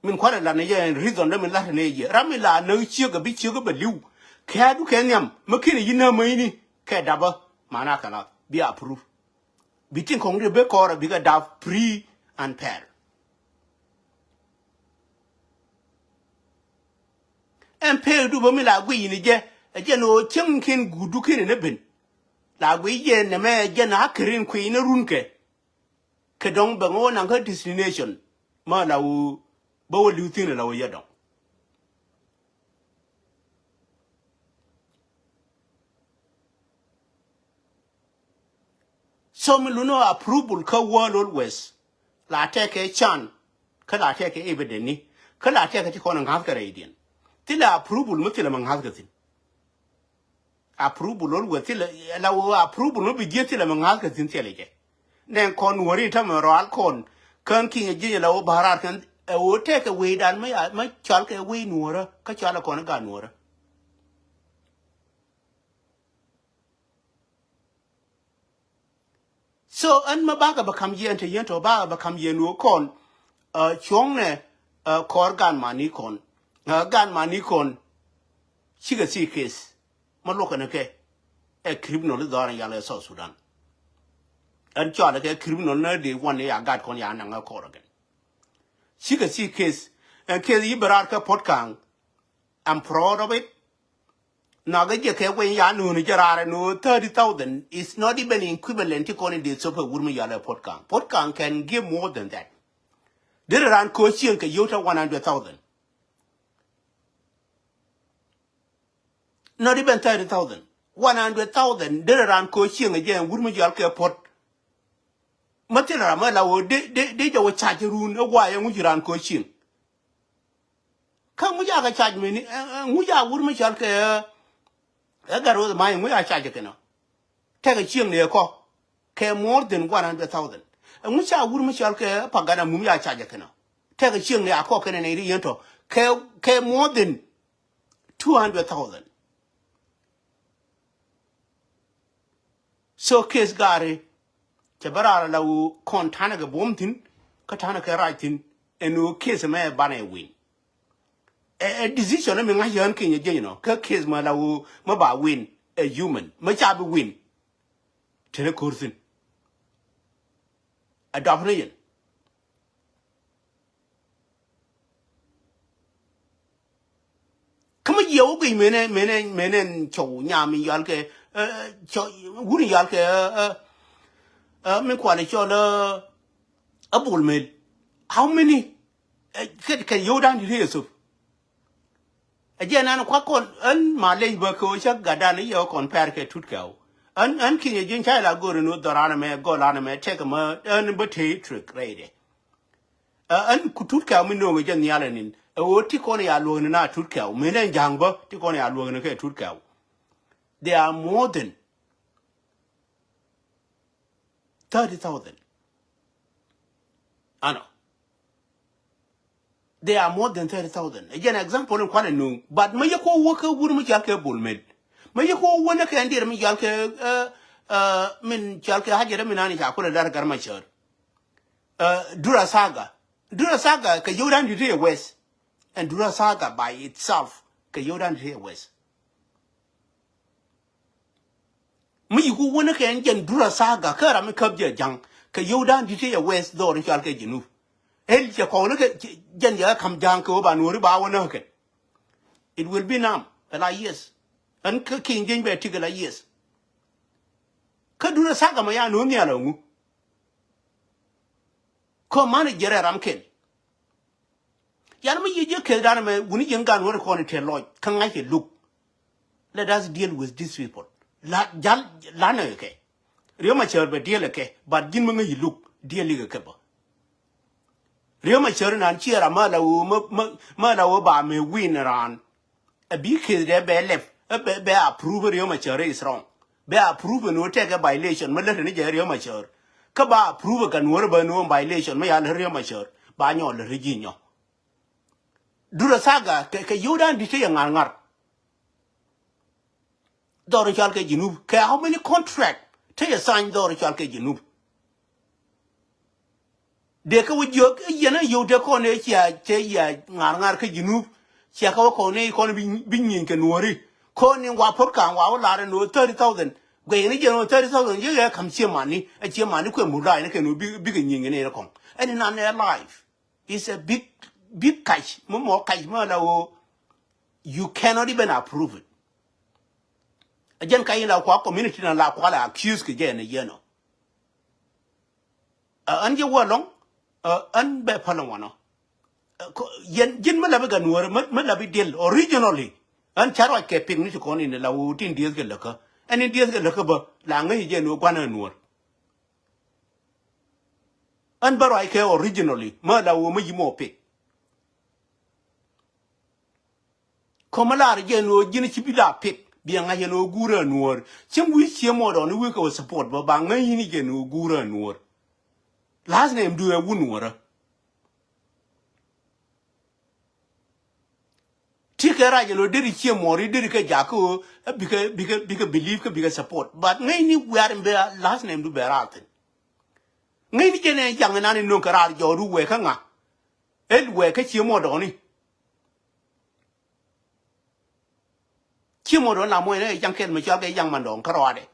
Min kuarɛ la ni jɛ reason dee min lat ni jɛ ram min la näk ciek ɛ bi ciek ɛ bɛ li̱w. Kɛɛdu kɛ nhiam mi kin yi näk mäcni kɛ dapä mana kalas bi approve. Bi tin kɔŋ di ben kɔrɛ bikɛ dap free and fair. Ɛn pek du bä mi la guic ni jɛ ɛ jɛ ni ɣöö cieŋ kin guut du kin ni ben. La guic jɛ nɛmɛ ɛ jɛ na kärin kui̱ ni run kɛ. Kɛ dɔ̱ŋ bɛ ŋo̱o̱ naŋ kä destination ma la ɣöö bä wä li̱w thi̱n la ɣöö yɛ dɔ̱ŋ. So mi luni approval kä world always la tɛkɛ can kä la tɛkɛ evidence ni kä la tɛkɛ ti kɔn ŋa̱th kɛ rɛydiɛn. Thilɛ approval mi thilɛ mi ŋa̱th kɛ thi̱n. Approval always thilɛ la wä approval mi bi jiɛ thilɛ mi ŋa̱th kɛ thi̱n thilɛ jɛ. Nɛn kɔn nuɔ̱ri tamɛ rɔal kɔn kän kinyɛ jinyɛ la wä ba̱raar kɛn ɛ wä tɛkɛ wecdan mi cɔal kɛ wec nuɔ̱rä kä cɔal kɔn i̱ gat nuɔ̱rä. So ɛn ma bakɛ bɛ kam yɛn te yɛn tɔ bakɛ bɛ kam yɛn wä kɔn. Cuɔ̱ŋnɛ kɔr gan mani kɔn gan mani kɔn. Cikɛ si case ma luɔkɛ ni kɛ ɛ criminal i̱ dhɔr in yal ɛ South Sudan. Ɛn cɔal kɛ criminal ni dee wan ni ya gat kɔn ya naŋ ɛ kɔr kɛn. Cikɛ si case ɛn case yi bɛ raar kɛ Puot Kaŋ. I'm proud of it. Nɔk ɛ jɛ kɛ weny ya nööni jɛ raar ɛn ɣöö thirty thousand is not even equivalent ti kɔn in dee thop ɛ wur mi yɔl ɛ Puot Kaŋ. Puot Kaŋ can give more than that. Derɛ raan köö cieŋ kɛ yio̱w te one hundred thousand. Not even thirty thousand. One hundred thousand derɛ raan köö cieŋ ɛ jɛ ɛn wur mi yɔl kɛ Puot. Ma thilɛ ram ɛ la ɣöö dee dee dee jɛ wä cac run ɛ guay ɛ ŋuci raan köö cieŋ. Kä ŋu ca kɛ cac mini ŋu ca wur mi cɔl kɛ ɛ gat roth ma̱a̱c ŋu ca cac kɛnɔ. Tɛkɛ cieŋ ni ɛ kɔ kɛ more than one hundred thousand. Ŋu ca wur mi cɔl kɛ pagana mum ca cac kɛnɔ. Tɛkɛ cieŋ ni a kɔ kɛnɛ nɛy ri yɛn tɔ kɛ kɛ more than two hundred thousand. So case gari cɛ bä raar la wu kɔn tanɛ kɛ buɔm thin kä tanɛ kɛ rac thin ɛn wu case mɛ banɛ win. Ɛ ɛ decision mi ŋa̱c yään kinyɛ jieny nɔ kä case mɛ la wu mɛ ba win ɛ human mɛ ca bi win. Tenɛ ko̱r thin ɛ dɔp ni yɛn. Kä mi jiɛ wä guic menɛ menɛ menɛ cɔw nyam in yɔal kɛ Ɛ, cɔ, wuni yal kɛ, ɛ, ɛ, ɛ, min kualɛ cɔl, ɛ, ɛ Bol Mel. How many? Ɛ, kɛ, kɛ yio̱w da̱ŋ di̱t ɛ thop. Ɛ jɛn ɛn kuak kɔn, ɛn ma lec bä kɛ ɣöö cä gatdan i̱ yɛ ɣä kɔn pɛr kɛ Tut Kɛw. Ɛn, ɛn kinyɛ ji̱n ca ila go̱o̱r ɛn ɣöö dhɔran ɛmɛ, gɔlan ɛmɛ, tɛk ɛmɛ, ɛn bä tëë trick rɛydɛ. Ɛ, ɛn ku Tut Kɛw mi no̱o̱ŋ ɛ jɛ nhial ɛnin. Ɛ ɣöö ti kɔn ya luäk ni na Tut Kɛw. Min ɛn ja̱ŋ bä, ti kɔn ya luäk ni kɛ Tut Kɛw. They are more than thirty thousand. Ano. They are more than thirty thousand. Ɛ jɛn example in kualɛ nuŋ. But mi yɛ ko wä kɛ wur mi cal kɛ Bol Mel. Mi yɛ ko wä ni kɛ ɛn diɛr mi cal kɛ, ɛ, ɛ, min cal kɛ Hajɛ dɛ mi nani ca kulɛ dar Gar Macäär. Ɛ, Dura Saga. Dura Saga kɛ yio̱w da̱ŋ di̱t ɛ West. And Dura Saga by itself kɛ yio̱w da̱ŋ di̱t ɛ West. Mi yiku wä ni kɛ ɛn jɛn Dura Saga kä ram mi käp jɛ ja̱ŋ kɛ yio̱w da̱ŋ di̱t ɛ West dhɔr in cual kɛ Jinub. Ɛl cɛ kɔw ni kɛ jɛn jɛ kam ja̱ŋ kɛ wä ba nuɔri ba wä ni kɛ. It will be nam ɛ la yes. Ɛn kä ki̱ny jɛny bɛ tik ɛ la yes. Kä Dura Saga ma ya nuɔ̱n nhial ɛ ŋu. Kä man jɛ rɛ ram kɛl. Yan mi yiëë ji̱ keth dan ɛmɛ wuni ji̱n gan wä ri kɔn i̱ tëë lɔc kä ŋa̱c kɛ luk. Let us deal with these people. La jal lanɛ kɛ. Riek Macäär bɛ deal kɛ, but ji̱n mi ŋäc i̱ luk deal ikɛ kɛ bä. Riek Macäär nan ciɛ ram mä la wä mä, mä, mä la wä ba mɛ win raan. A bi keth dɛ bɛ lɛp, a bɛ, bɛ approve Riek Macäär is wrong. Bɛ approve ni wä tɛk ɛ violation, ma lät ni jɛ Riek Macäär. Kä ba approve kan wä rɛ bä ni wä violation, ma ya lät Riek Macäär. Ba nyɔ lät ri ji̱ nyɔ. Dura Saga, kɛ, kɛ yio̱w dan di̱t te yɛ ŋa̱r ŋa̱r. Dhɔr cual kɛ Jinub. Kɛ how many contract te yɛ sign dhɔr cual kɛ Jinub. Dee kä wä jiök, yɛn a yio̱w te kɔn ëë cia, cɛ yia ŋa̱r ŋa̱r kä Jinub. Cia kä wä kɔn ëë kɔn bi, bi nyieny kɛ nuɔ̱ri. Kɔn ni wa pot ka̱a̱ŋ wa wä lar ɛn ɣöö thirty thousand. Guɛy ni jɛn ɣöö thirty thousand, yek ɛ ka̱m cie mani, ɛ cie mani kuɛ mur da̱a̱c ni kɛn ɣöö bi, bikɛ nyieny kɛ nɛy rɛ kɔŋ. Ɛn inan ɛ life. It's a big, big cash. Mi mɔ cash mi la ɣöö, you cannot even approve it. Ɛ jɛn ka in la kua community na la kua la accuse kɛ jɛ ɛn ɛ yɛn ɔ. Ɛ, ɛn jɛ wä lɔŋ, ɛ, ɛn bɛ päl ɛn wanɔ. Ɛ, kɔ, yɛn, ji̱n mi la bi kɛ nuɔ̱ɔ̱r, mi, mi la bi diɛl originally. Ɛn ca ruac kɛ pik ni ti kɔn in la wä tin dieth kɛ läkä. Ɛn in dieth kɛ läkä bä, la ŋäc jɛ nuɔ̱ɔ̱r gua̱n ɛ nuɔ̱ɔ̱r. Ɛn bä ruac kɛ originally, mi la wä mi yi mɔ pik. Kɔmä lar jɛ ɛn ɣöö ji̱n ci bi la pik, bi ɛ ŋa̱c ɛn ɣöö guurä nuɔ̱ɔ̱r. Cäŋ wi̱i̱ cie mɔɔdɔɔni wi̱i̱ kɛ wä support bä, ba ŋäc yi̱n jɛ ɛn ɣöö guurä nuɔ̱ɔ̱r. Last name du ɛ wun nuɔ̱ɔ̱rä. Ti kɛ rac ɛn ɣöö deri cie mɔɔri deri kɛ jak kä ɣöö, ɛ bikɛ, bikɛ, bikɛ believe kä bikɛ support. But ŋäcni wiar in bɛ last name du bɛ raar thi̱n. Ŋäcni jɛn ɛ jaŋ inan in no̱ŋ kɛ raar jɔɔdu wɛɛ kä ŋa. Ɛ wɛɛ kä cie mɔɔdɔɔni. Ci mɔ dɔ̱ŋ la muɔ̱c ni ɛ ja̱ŋ kɛl mi cɔal kɛ ja̱ŋ man dɔ̱ŋ kä rɔɔdɛ.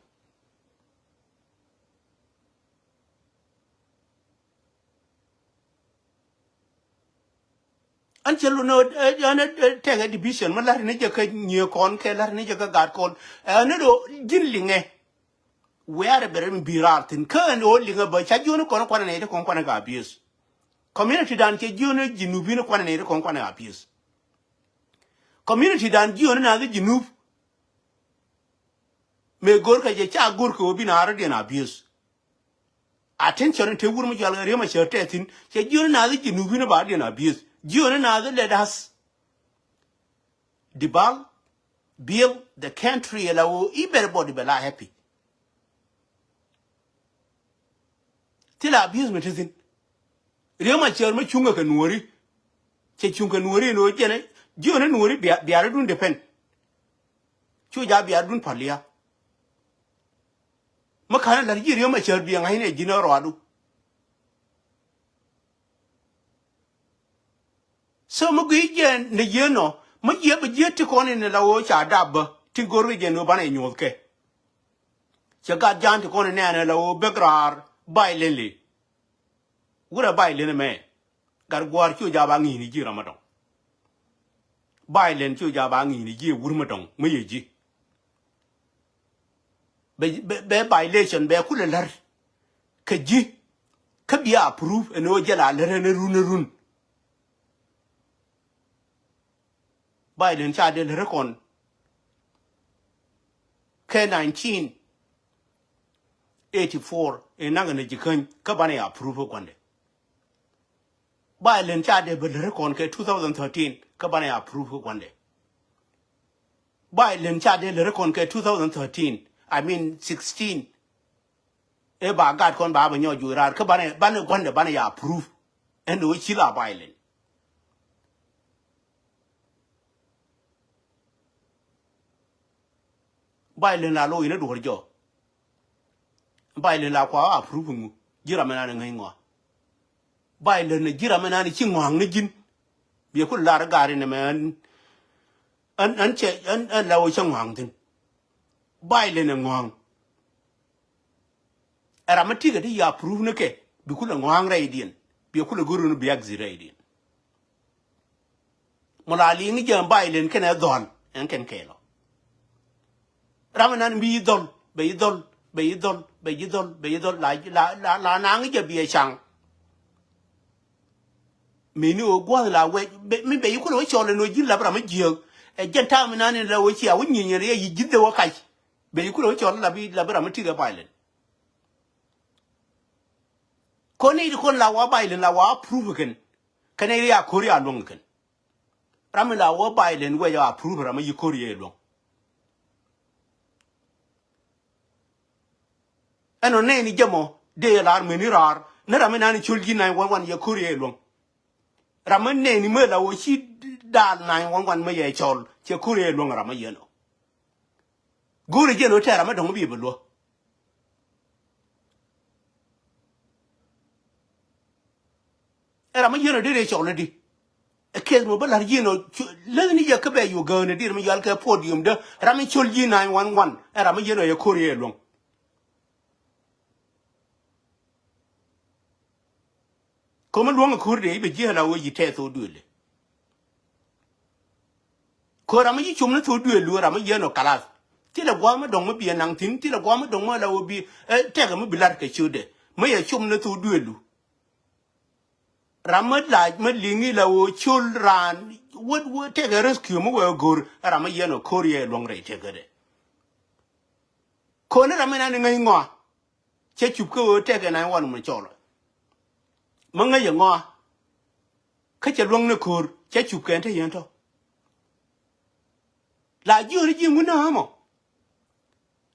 Ɛn cɛ lun ɛ, ɛ, ɛn ɛ, ɛ, tɛkɛ division mi la̱t ni jɛ kä nyiee kɔn kɛ la̱t ni jɛ kä gat kɔn. Ɛn ɛ do̱ ji̱n liŋɛ. Wiarɛ bɛ rɛ mi bi raar thi̱n kä ɛn ɣöö liŋɛ bä ca jiöni kɔn kuanɛ nɛy ti kɔn kuanɛ kɛ abuse. Community dan cɛ jiöni Jinubin kuanɛ nɛy ti kɔn kuanɛ kɛ abuse. Community dan jiöni naath Jinub. Mëë go̱rkɛ jɛ ca go̱rkɛ ɣöö bi naath rɔ̱diɛn abuse. Attention in te wur mi cɔal kɛ Riek Machar tɛthin cɛ jiöni naath Jinubin ba diɛn abuse. Jiöni naath let us develop, build the country la ɣöö everybody bɛ la happy. Thilɛ abuse mi te thi̱n. Riek Machar mi cuŋkɛ kɛ nuɔ̱ɔ̱ri. Cɛ cuŋ kɛ nuɔ̱ɔ̱ri ni ɣöö jɛn ɛ jiöni nuɔ̱ɔ̱ri bia, biaridun depend. Cu ja biaridun pa̱lia. Mi ka̱n ɛ la̱t ji̱ Riek Machar biɛ ŋa̱cni ɛ ji̱n ɛ rɔadu. So mi gui jɛ ni jiɛ nɔ mi jiɛ bi jiɛ ti kɔn in la ɣöö ca dap bä ti go̱r kɛ jɛ ni ɣöö banɛ nyuɔ̱th kɛ. Cɛ gat jan ti kɔn in nɛɛnɛ la ɣöö bek raar violently. Wurɛ violent mɛ. Gat gua̱a̱r cu ja ba ŋi̱i̱ni ji̱ ram mi dɔ̱ŋ. Violent cu ja ba ŋi̱i̱ni ji̱ wur mi dɔ̱ŋ mi yɛ ji̱. bɛ, bɛ, bɛ violation bɛ kulɛ lär kɛ ji̱. Kä bia approve ɛn ɣöö jɛ la lär ɛn run run. Violence ca dee lär kɔn kɛ nineteen eighty-four in naŋ ni ji̱ käny kä banɛ ya approve gua̱ndɛ. Violence ca dee bɛ lär kɔn kɛ two thousand thirteen kä banɛ ya approve gua̱ndɛ. Violence ca dee lär kɔn kɛ two thousand thirteen, I mean sixteen. Ëë ba gat kɔn ba bɛ nyɔk juɔc raar kä banɛ, banɛ gua̱ndɛ banɛ ya approve. Ɛn ɣöö ci la violence. Violence la lo̱c ni duɔ̱ɔ̱r jɔk. Violence la kua approve ŋu? Ji̱ ram mi nan ŋäc ŋɔa? Violence ni ji̱ ram mi nan ci ŋɔaŋ ni ji̱n. Biɛ ku lar gari ni mɛ ɛn, ɛn, ɛn cɛ, ɛn, ɛn la wä cɛ ŋɔaŋ thi̱n. Violence ni ŋɔaŋ. Ɛ ram mi tikɛ ti ya approve ni kɛ bi kulɛ ŋɔaŋ rɛydiɛn. Biɛ kulɛ go̱r ni bi exit rɛydiɛn. Mɔ la liŋ jɛ violence kɛnɛ dhɔl ɛn kɛn kɛɛl ɔ. Ram ɛnan bi dhɔl, bɛ yi dhɔl, bɛ yi dhɔl, bɛ yi dhɔl, bɛ yi dhɔl, la, la, la, la naŋ jɛ biɛ caŋ. Mini ɣöö gua̱th la wec, bɛ, mi bɛ yi kulɛ wä cɔl ɛn ɣöö ji̱n lap ram mi jiääk. Ɛ jɛn ta̱a̱ mi nan in la wä cia wä nyieny ɛn rɛy yi ji̱th ɛ wä kac. Bɛ yi kulɛ wä cɔl la bi, la bi ram mi tikɛ violence. Kɔn ni ti kɔn la wa violence la wa approve kɛn. Kɛn ni ria ko̱r ya luäŋ kɛn. Ram mi la wa violence wec a approve ram mi yi ko̱r yɛ luäŋ. Ɛn ɔ nɛɛni jɛ mɔ dee yɛ lar meni raar ni ram mi nani col ji̱ nine one one yɛ ko̱r yɛ luäŋ. Ram mi nɛɛni mi la wä ci dal nine one one mi yɛ cɔl cɛ ko̱r yɛ luäŋ ram mi yɛn ɔ. Go̱o̱rɛ jiɛn ɣöö tɛɛr ram mi dɔ̱ŋ bi bɛ luäk. Ɛ ram mi jiɛn ɣöö dee rɛy cɔl i̱di. Ɛ kɛth mi bä la̱r jiɛn ɣöö cu-, läthni jɛ kä bɛ yu gääni dier mi yual kɛ podium dä ram mi col ji̱ nine one one. Ɛ ram mi jiɛn ɣöö yɛ ko̱r yɛ luäŋ. Ko̱mi luɔ̱ŋ ɛ ko̱r dee i̱ bɛ ji̱ ala ɣöö yi tɛth thok duëëli. Ko̱r ram mi yi com ni thok duëëlu ram mi yɛn ɔ kalath. Thilɛ gua̱a̱th mi dɔ̱ŋ mi biɛ naŋ thi̱n, thilɛ gua̱a̱th mi dɔ̱ŋ mi ala ɣöö bi, ɛ, tɛkɛ mi bi lat kɛ ciötdɛ. Mi yɛ com ni thok duëëlu. Ram mi lac mi liŋi la ɣöö col raan wä, wä tɛkɛ rescue mi wee go̱r ram mi yɛn ɔ ko̱r yɛ luɔ̱ŋ rɛy tɛkɛ dɛ. Ko̱ni ram mi nan iŋäc ŋɔa. Cɛ cup kä ɣöö tɛkɛ nine one mi cɔl ɔ. Mi ŋäc ɛ ŋɔa. Kä cɛ luäŋ ni ko̱r cɛ cup kɛn te yɛn tɔ. La jiööri ji̱ ŋun ni ɣä mɔ.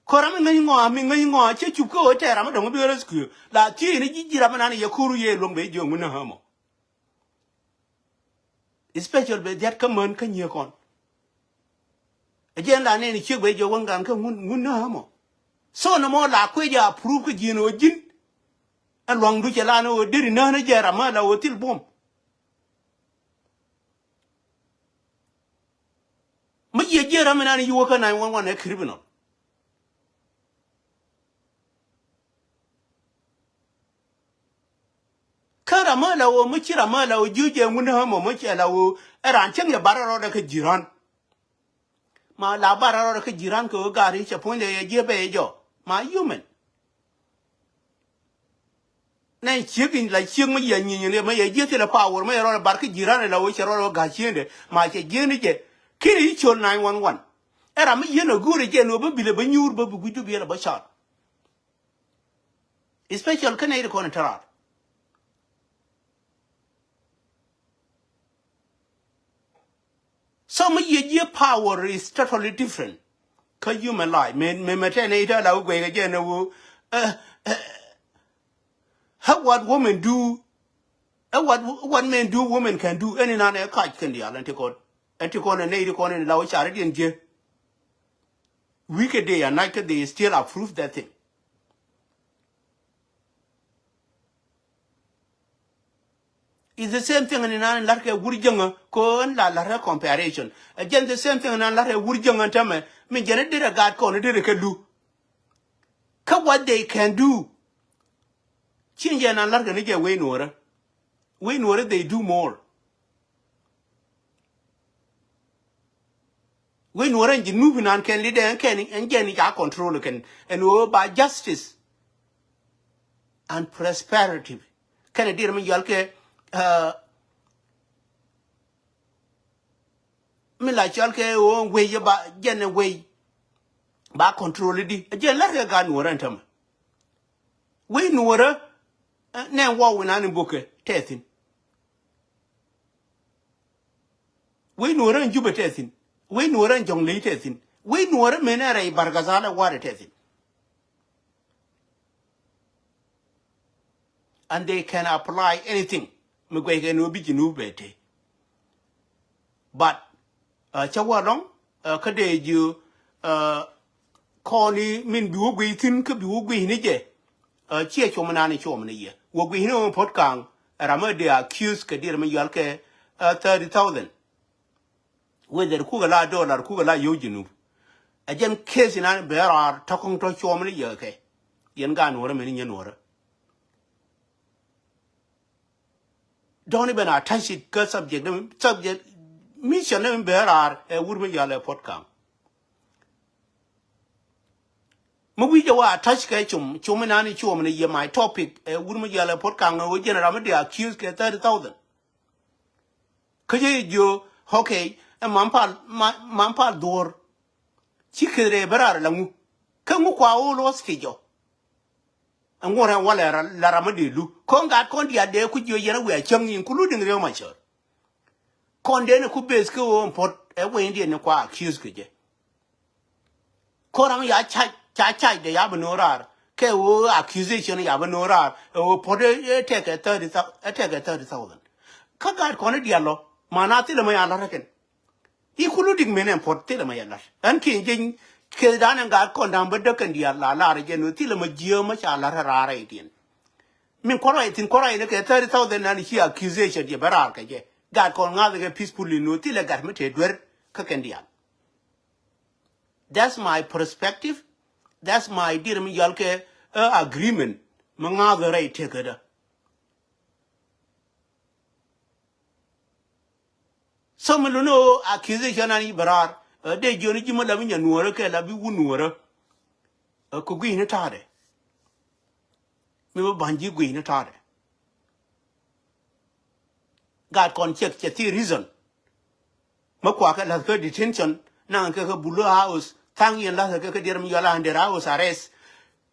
Ko̱r ram mi ŋäc ŋɔa, mi ŋäc ŋɔa cɛ cup kä ɣöö tɛɛr ram mi dɔ̱ŋ bi rescue. La thiec ni ji̱ ji̱ ram mi nan yɛ ko̱r yɛ luäŋ bɛ ji̱ ŋun ni ɣä mɔ. Especial bɛ dhiat kä män kä nyiee kɔn. Ɛ jɛn la nɛɛni ciek bɛ jɛ wäŋ gan kä ŋun, ŋun ni ɣä mɔ. So ni mɔ la kuec jɛ approve kä ji̱n ɣöö ji̱n. Ɛ luaŋdu cɛ la ni ɣöö deri nään jɛ ram mi la ɣöö thil buɔ̱m. Mi jiɛ jiɛ ram mi nan yi wä kä nine one one ɛ criminal. Kä ram mi la ɣöö mi ci ram mi la ɣöö jiö jɛ ŋun ni ɣä mɔ mi cɛ la ɣöö ɛ raan cäŋ yɛ bar rɔɔdɛ kä ji̱ raan. Ma la bar rɔɔdɛ kä ji̱ raan kɛ ɣöö gaari cɛ puɔ̱nydɛ yɛ jiɛ bɛ yɛ jɔk. Ma human. Nɛ ciek in la ciek mi yɛ nyiny in ma yɛ jiɛ thilɛ power ma yɛ rɔɔdɛ bar kä ji̱ raan in la ɣöö cɛ rɔɔdɛ ɣöö ga̱ ciendɛ. Ma cɛ jieni jɛ. Ki̱ni yi col nine one one. Ɛ ram mi yien ɛ go̱o̱rɛ jɛ ni ɣöö bä bilɛ bä nyuur bä bi gui̱cdu biɛl ɛ bä car. Especial kä nɛy ti kɔn in te raar. So mi yiëë jiɛ power is totally different. Kä human life. Mɛ, mɛ, mɛ tɛn i̱ tɛn la wä guɛy kɛ jɛ ni wä. Ɛ, ɛ, ɛ, what women do, ɛ, what, what men do, women can do. Ɛn inan ɛ kac kɛn diaal ɛn ti kɔn. Ɛn ti kɔn ɛ nɛy ti kɔn in la wä cari diɛn jiɛ. Wi̱i̱ kɛ day and night kä they still approve that thing. It's the same thing ni nan lar kɛ wur jäŋä ko ɛn la lar kɛ comparison. Ɛ jɛn the same thing nan lar kɛ wur jäŋä tämɛ. Min jɛn i̱ derɛ gaat kɔn i̱ derɛ kɛ lu. Kä what they can do. Cin jɛ nan lar kɛ ni jɛ wei nuɔrä. Wei nuɔrä they do more. Wec Nuɔrä ɛn ji̱ nup inan kɛn lidɛ ɛn kɛn ɛn jɛn i̱ ca control kɛn ɛn ɣöö ba justice and prosperity. Kɛn ɛ diɛɛr mi yɔal kɛ mi la cɔal kɛ ɣöö wec ba jɛn ɛ wec ba control di ɛ jɛn la̱rkɛ gaat Nuɔrä ɛn tämɛ. Wec Nuɔrä nɛ wä wi̱nan in bukɛ tɛthin. Wec Nuɔrä in Jubɛ tɛthin. Wec Nuɔrä in Jɔŋley tɛthin. Wec Nuɔrä min ɛ rɛy Bargazal ɛ wa̱rɛ tɛthin. And they can apply anything mi guɛckɛ ni wä bi ji̱ nup bɛ te. But cä wä lɔŋ kä dee ji̱ kɔn i̱ min bi wä guiy thi̱n kä bi wä guiy ni jɛ. Ciɛ cuɔm inan i̱ cuɔm ni yɛ wä guiy ni wä puɔ̱t ka̱a̱ŋ. Ram mi dee accuse kɛ diɛɛr mi yɔal kɛ thirty thousand. Whether kukɛ la dollar kukɛ la yio̱w ji̱ nup. Ɛ jɛn case inan bɛ raar tɔ̱ kɔ̱ŋ tɔ̱ cuɔm ni yɛ kɛ yɛn gaat Nuɔrä mɛn i̱ nyɛ Nuɔrä. Don't even attach it kä subject ni subject mission ni bɛ raar ɛ wur mi yɔal ɛ puɔ̱t ka̱a̱ŋ. Mi wi̱c jɛ wa attach kɛ cum cum inan i̱ cuɔm ni yɛ my topic ɛ wur mi yɔal ɛ puɔ̱t ka̱a̱ŋ ɛ wä jɛn ram mi dee accuse kɛ thirty thousand. Kä jɛ jiö okay ɛ mam pal mam pal dhuɔ̱ɔ̱r. Ci keth rɛɛ bä raar la ŋu kä ŋu kua wä luɔth ti jɔ. Ɛŋu rɛn walɛ la ram mi dee lu kɔn gaat kɔn diaal dee ku jiö yɛn a wiaa cäŋ including Riek Machar. Kɔn dee ni ku beth kä ɣöö ɛn puɔ̱t ɛ wecni diɛn ni kua accuse kɛ jɛ. Ko̱raŋ ya cac ca cac de ya bi no̱o̱ŋ raar kɛ ɣöö accusation ya bi no̱o̱ŋ raar ɛ ɣöö puɔ̱t ɛ tɛkɛ thirty thousand. Kä gaat kɔn i̱ diaal lɔ man a thilɛ mɛ ya la̱t ɛ kɛn. I̱ kulu dik men ɛn puɔ̱t thilɛ mɛ ya la̱t ɛn kiɛn jeny. Keth dan ɛn gaat kɔn da̱ŋ bä däk kɛn diaal la lar ɛ jɛn ɣöö thilɛ mɛ jiääm mɛ ca la̱t ɛ raar ɛ i̱ diɛn. Min kuɔr rɔy thi̱n kuɔr rɔy ni kɛ thirty thousand nan ci accusation yɛ bä raar kɛ jɛ. Gat kɔn ŋa̱th kɛ peacefully ni ɣöö thilɛ gat mi te duer kä kɛn diaal. That's my perspective. That's my diɛɛr mi yɔal kɛ agreement mi ŋa̱th rɛy tekädä. So mi luni ɣöö accusation an i̱ bɛ raar dee jiɔni ji̱ mi la bi nyɛ Nuɔrä kɛ la bi wun Nuɔrä. Kɛ gui̱ni ta̱a̱dɛ mi bä ba̱ny ji̱ gui̱ni ta̱a̱dɛ. Gat kɔn ciɛk cɛ thi reason. Mi kuakä la̱th kä detention naŋ kɛ kä Blue House thaŋ yɛn la̱th kɛ kä diɛɛr mi yɔal under house arrest.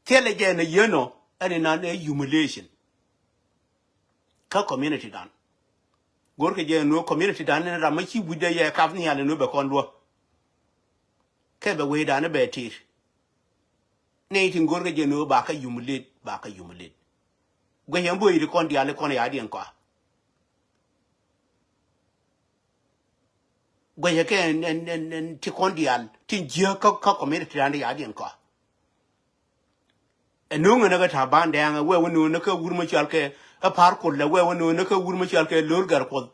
Thilɛ jɛ ni yien ɔ ɛn inan ɛ humiliation. Kä community dan go̱rkɛ jɛ ni community dan ni ram mi ci wi̱cdɛ yɛ kap nhial ni bɛ kɔn luɔ. Kɛ bɛ wecdan ni bɛ tir. Nɛy tin go̱rkɛ jɛ ni bakä humiliate bakä humiliate. Guɛcɛ ɛn bo̱o̱c ti kɔn diaal ti kɔn ya̱diɛn kɔa. Guɛcɛ kɛ ɛn ɛn ɛn ti kɔn diaal tin jiääk kä kä community dan ti ya̱diɛn kɔa. Ɛ no̱o̱ŋ ɛn ɛ kɛ ta̱a̱ ban dɛɛŋ ɛ wɛɛ wä no̱o̱ŋ ɛ kɛ wur mɛ cɔal kɛ ɛ pa̱a̱r kol ɛ wɛɛ wä no̱o̱ŋ ɛ kɛ wur mɛ cɔal kɛ lo̱r gɛr kuɔth.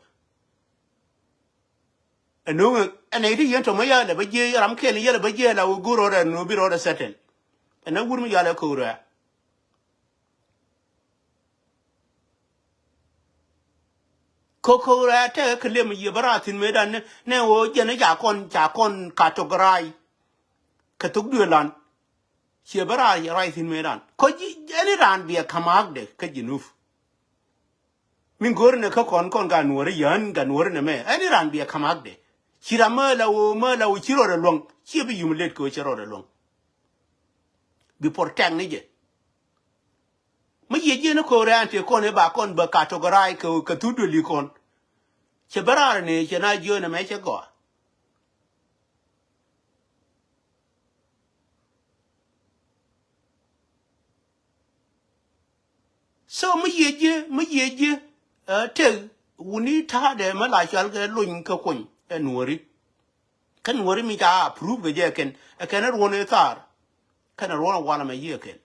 Ɛ no̱o̱ŋ ɛ nɛy ti yɛn tɔ̱ mɛ yal ɛ bä jiɛ ram kɛl yɛl ɛ bä jiɛ la wä go̱r rɔɔdɛ no̱o̱ŋ bi rɔɔdɛ settle. Ɛn ɛ wur mɛ yal ɛ ko̱o̱r ɛ. Ko̱ko̱ rɛɛ tɛkɛ kɛ lem yiëë bä raar thi̱n mëëdan ni nɛ ɣöö jɛn i̱ ca kɔn ca kɔn category. Kɛ thok duëëlan ciɛ bä raar yɛ raar thi̱n mëëdan kä ji̱ ɛn i̱ raan biɛ ka̱m a̱a̱kdɛ kä ji̱ nup. Min go̱o̱ri nɛ kä kɔn kɔn ka nuɔ̱ɔ̱ri yään ka nuɔ̱ɔ̱ri nɛ mɛ ɛn i̱ raan biɛ ka̱m a̱a̱kdɛ. Ci ram mä la ɣöö mä la ɣöö ci rɔɔdɛ luäŋ ciɛ bi yum lët kɛ ɣöö cɛ rɔɔdɛ luäŋ. Bi protect ni jɛ. Mi yiëë jiɛn ni ko̱o̱rɛ an tëë kɔn ëë ba kɔn bä category kɛ kɛ thut duëli kɔn. Cɛ bä raar ni cɛ na jiöönɛ mɛ cɛ gɔaa. So mi yiëë jiɛ mi yiëë jiɛ tek wuni ta̱a̱dɛ mi la cual kɛ lony kɛ kuny ɛ nuɔ̱ɔ̱ri. Kä nuɔ̱ɔ̱ri mi ca approve kɛ jɛ kɛn ɛ kɛn ɛ ruɔ̱n ɛ thaar. Kɛn ɛ ruɔ̱n ɛ walɛ mɛ yiëë kɛn.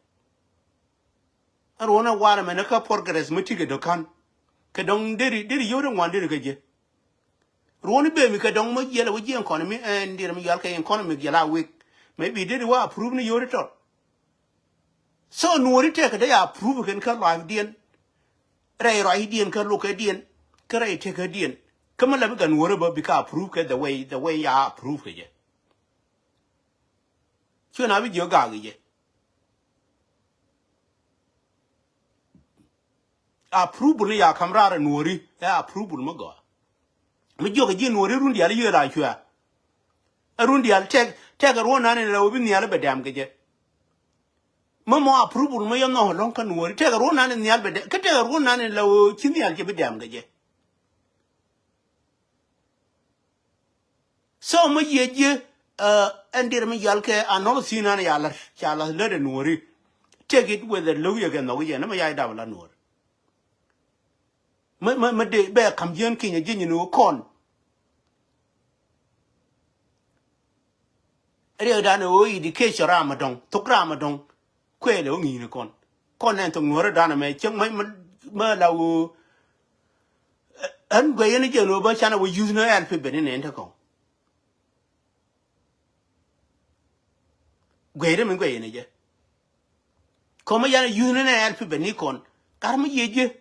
Ɛ ruɔ̱n ɛ walɛ mɛ ni kä progress mi ti kɛ dɔ̱kan. Kɛ dɔ̱ŋ deri deri yio̱w ri ŋuan deri kɛ jɛ. Ruɔ̱n i̱ bemi kɛ dɔ̱ŋ mi jiɛl ɛ wä jiɛ economy ɛn diɛr mi yɔal kɛ economy jiɛl a wek. Mɛ bi deri wä approve ni yio̱w ri tɔt. So nuɔ̱ɔ̱ri tɛkɛ dee ya approve kɛn kä life diɛn. Rɛy ruacdiɛn kä lokädiɛn kä rɛy tekädiɛn. Kä mi la bi gan wärä bä bi kä approve kɛ the way the way ya approve kɛ jɛ. Cuɛ na bi jiök gak i̱ jɛ. Approval ni ya ka̱m raar ɛ nuɔ̱ɔ̱ri ɛ approval mi gɔaa. Mi jiök ɛ ji̱ nuɔ̱ɔ̱ri run diaal i̱ yiëë la cuɛ. Ɛ run diaal tɛk tɛk ɛ ruɔ̱n nan in la wä bi nhial bɛ dɛm kɛ jɛ. Mi mɔ approval mi yɛ nhɔk ɛlɔ̱ŋ kä nuɔ̱ɔ̱ri tɛk ɛ ruɔ̱n nan in nhial bɛ dɛm kä tɛk ɛ ruɔ̱n nan in la wä ci nhial cɛ bi dɛm kɛ jɛ. So mi yiëë ji̱ ɛn diɛt mi yal kɛ anɔl thi̱n an ya la̱t ca la̱th lät ɛ nuɔ̱ɔ̱ri. Take it with a lo̱k yɛ kɛ nhɔk yɛn mi ya dap la nuɔ̱ɔ̱ri. Mi mi mi dee bɛ ka̱m ji̱ ɛn kinyɛ ji̱ nyin ɣöö kɔn. Riɛkdan ɣöö education ram mi dɔ̱ŋ thok ram mi dɔ̱ŋ. Kuëël ɛ wä ŋi̱i̱ni kɔn kɔn nɛn thok nuɔ̱ɔ̱rä danɛ mɛ cieŋ mä mä la ɣöö. Ɣän guɛy yɛn jɛ nuɔ̱ɔ̱r bä canɛ wä yuth ni ɛl pi ben ni nɛn te kɔn. Guɛy ri mi guɛy yɛn jɛ kɔn mä yanɛ yuth ni nɛ ɛl pi ben ni kɔn. Kar mi yiëë ji̱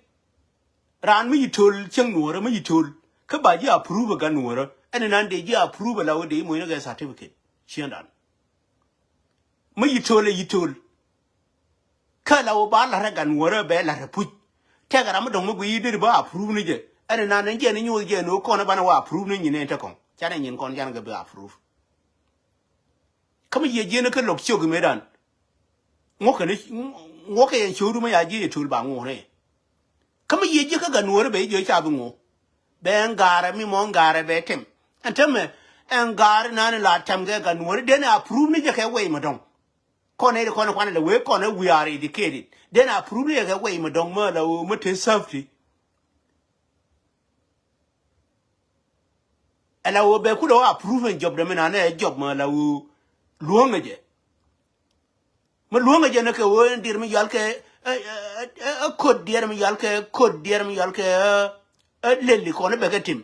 raan mi yi to̱l cieŋ nuɔ̱ɔ̱rä mi yi to̱l kä ba ji̱ approve ɛ gan nuɔ̱ɔ̱rä ɛn nan dee ji̱ approve ɛ la wä dee moc ni kɛ certificate. Ciëŋdan mi yi to̱l ɛ yi to̱l. Kä la wä ba la̱t rɛ gan wärä bɛ la̱t rɛ puc. Tɛk ram mi dɔ̱ŋ mi guiy i̱ deri bä approve ni jɛ ɛn inan ni jɛ ni nyoth jɛ ni wä kɔn i̱ banɛ wä approve ni nyin ɛn te kɔŋ canɛ nyin kɔn canɛ kɛ bi approve. Kä mi yiëë jiɛn kä lɔk ciök imedan. Ŋuɔ̱kɛ ni ŋuɔ̱kɛ yɛn ciökdu mi ya jiɛ yɛ to̱l ba ŋuɔ̱k ni. Kä mi yiëë jiɛ kä gan wärä bɛ i̱ jiɛ ca bi ŋuɔ̱k. Bɛ ɛn gaarɛ mi mɔ ɛn gaarɛ bɛ tɛm ɛn tɛmɛ. Ɛn gaarɛ nani la tɛm kɛ gan wärä den approve ni jɛ kɛ wɛy mi dɔ̱ŋ. Kɔn ɛ kɔn kuan lɛ wee kɔn ɛ we are educated. Den approve ni kɛ wɛy mi dɔ̱ŋ mä la wee mä te safety. Ɛ la wee bɛ kulɛ wä approve ɛn job dɛ mi nan ɛ job mä la wee luäŋ ɛ jɛ. Mä luäŋ ɛ jɛ ni kɛ wee ɛn diɛt mi yal kɛ ɛ ɛ ɛ kot diɛt mi yal kɛ kot diɛt mi yal kɛ ɛ ɛ leli kɔn ɛ bɛ kɛ tim.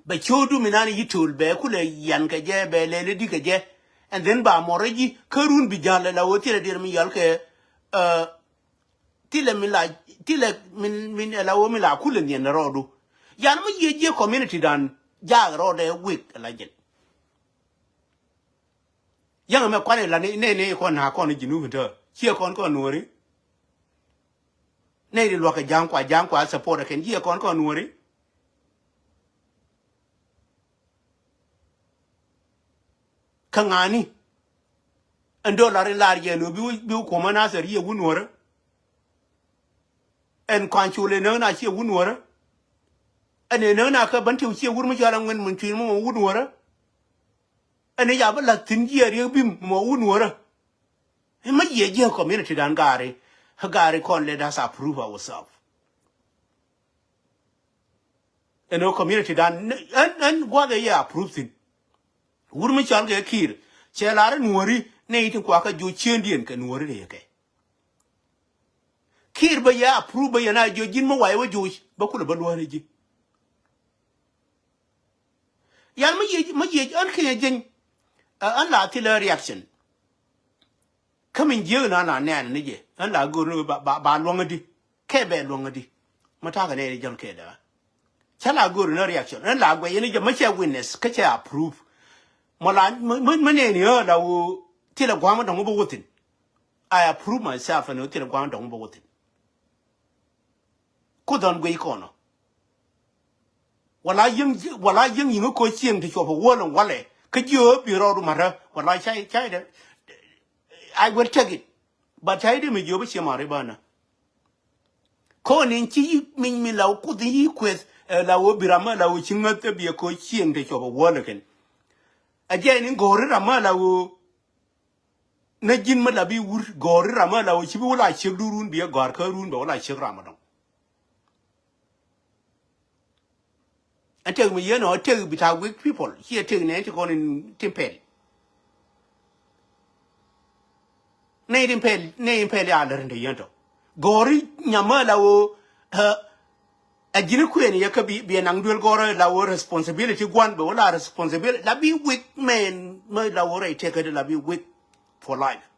Bɛ cio̱o̱kdu mi nan yi to̱l bɛ kulɛ yan kɛ jɛ bɛ lɛl i̱di kɛ jɛ. And then ba mɔrä ji̱ kä run bi ja̱l la wä thilɛ diɛr mi yal kɛ. Thilɛ mi la thilɛ min min la wä mi la kulɛ nhiɛn rɔɔdu. Yan mi yiëë jiɛ community dan jaak rɔɔdɛ wik la jɛn. Yäŋ ɛmɛ kuan ila ni ni ni kɔn na kɔn ji̱ nu tɔ ciɛ kɔn kɔn nuɔri. Nɛy di luakä ja̱a̱ŋ kua ja̱a̱ŋ kua support ɛ kɛn jiɛ kɔn kɔn nuɔri. Kä ŋa̱a̱ni ɛn do̱lar in lar yɛ lo̱ bi bi kuɔmä Nathir yɛ wun nuɔrä. Ɛn kuan col ɛ näk na ciɛ wun nuɔrä. Ɛn ɛ näk na kä bän tiw ciɛ wur mi cɔal ɛ ŋuɛn mun cui̱n mɔ wun nuɔrä. Ɛn ɛ ya bi la̱th thi̱n jiɛ riek bim mɔ wun nuɔrä. Ɛ mä yiɛ jiɛ community dan gaari. Ɛ gaari kɔn let us approve ourselves. Ɛn ɣöö community dan ɛn ɛn gua̱th ɛ yɛ approve thi̱n. Wur mi cɔal kɛ Kiir cɛ lar ɛ nuɔ̱ɔ̱ri nɛ i̱ tin kuakä joc ciëndiɛn kɛ nuɔ̱ɔ̱ri rɛy kɛ. Kiir bä yɛ approve bä yɛ na joc ji̱n mi wayɛ wä joc bä kulɛ bä luɔ̱ɔ̱n ɛ ji̱. Yan mi yiec mi yiec ɣän kiɛ jeny. Ɣän la thilɛ reaction. Kä min jiäk na na nɛɛn ni jɛ ɣän la go̱o̱r ni ba ba luɔ̱ŋädi. Kɛ bɛ luɔ̱ŋädi. Mi ta̱a̱ kɛ nɛɛn ni jäl kɛ däkä. Cä la go̱o̱r ni reaction ɣän la guɛc ni jɛ mi cɛ witness kä cɛ approve. Mɔ la mi nɛɛn ni ɣän la ɣöö thilɛ gua̱a̱m mi dɔ̱ŋ mi bä wä thi̱n. I approve myself ɛn ɣöö thilɛ gua̱a̱m mi dɔ̱ŋ mi bä wä thi̱n. Ku dhɔn guic kɔnɔ. Wala yieŋ wala yieŋ yiŋ koc cieŋ ti cuɔp a wuɔl in walɛ kä jiö bi rɔɔdu ma̱rä wala cay cay dɛ. I will take it. But cay dɛ mi jiö bi cie ma̱ri bänä. Kɔn in ci min min la wä kuth in yi kueth la wä bi ram la wä ci ŋäth bi koc cieŋ ti cuɔp a wuɔl kɛn. A jɛ in go̱ri ram la wä. Nä ji̱n mi la bi wur gɔ̱ri ram mi la wä ci bi wä la ciek du run bi ɛ gɔ̱a̱r kä run bɛ wä la ciek ram mi dɔ̱ŋ. Ɛn tek mi yɛn ɔ tek bi ta weak people ci ɛ tek nɛ ti kɔn in tin pɛl. Nɛ tin pɛl nɛ in pɛl ya lär in te yɛn tɔ gɔ̱ri nyam mi la wä. Ɛ ji̱n kuëën yɛ kä bi biɛ naŋ duel gɔrä la wä responsibility guan bɛ wä la responsibility la bi weak mɛn mɛ la wä rɛy tɛk kädɛ la bi weak for life.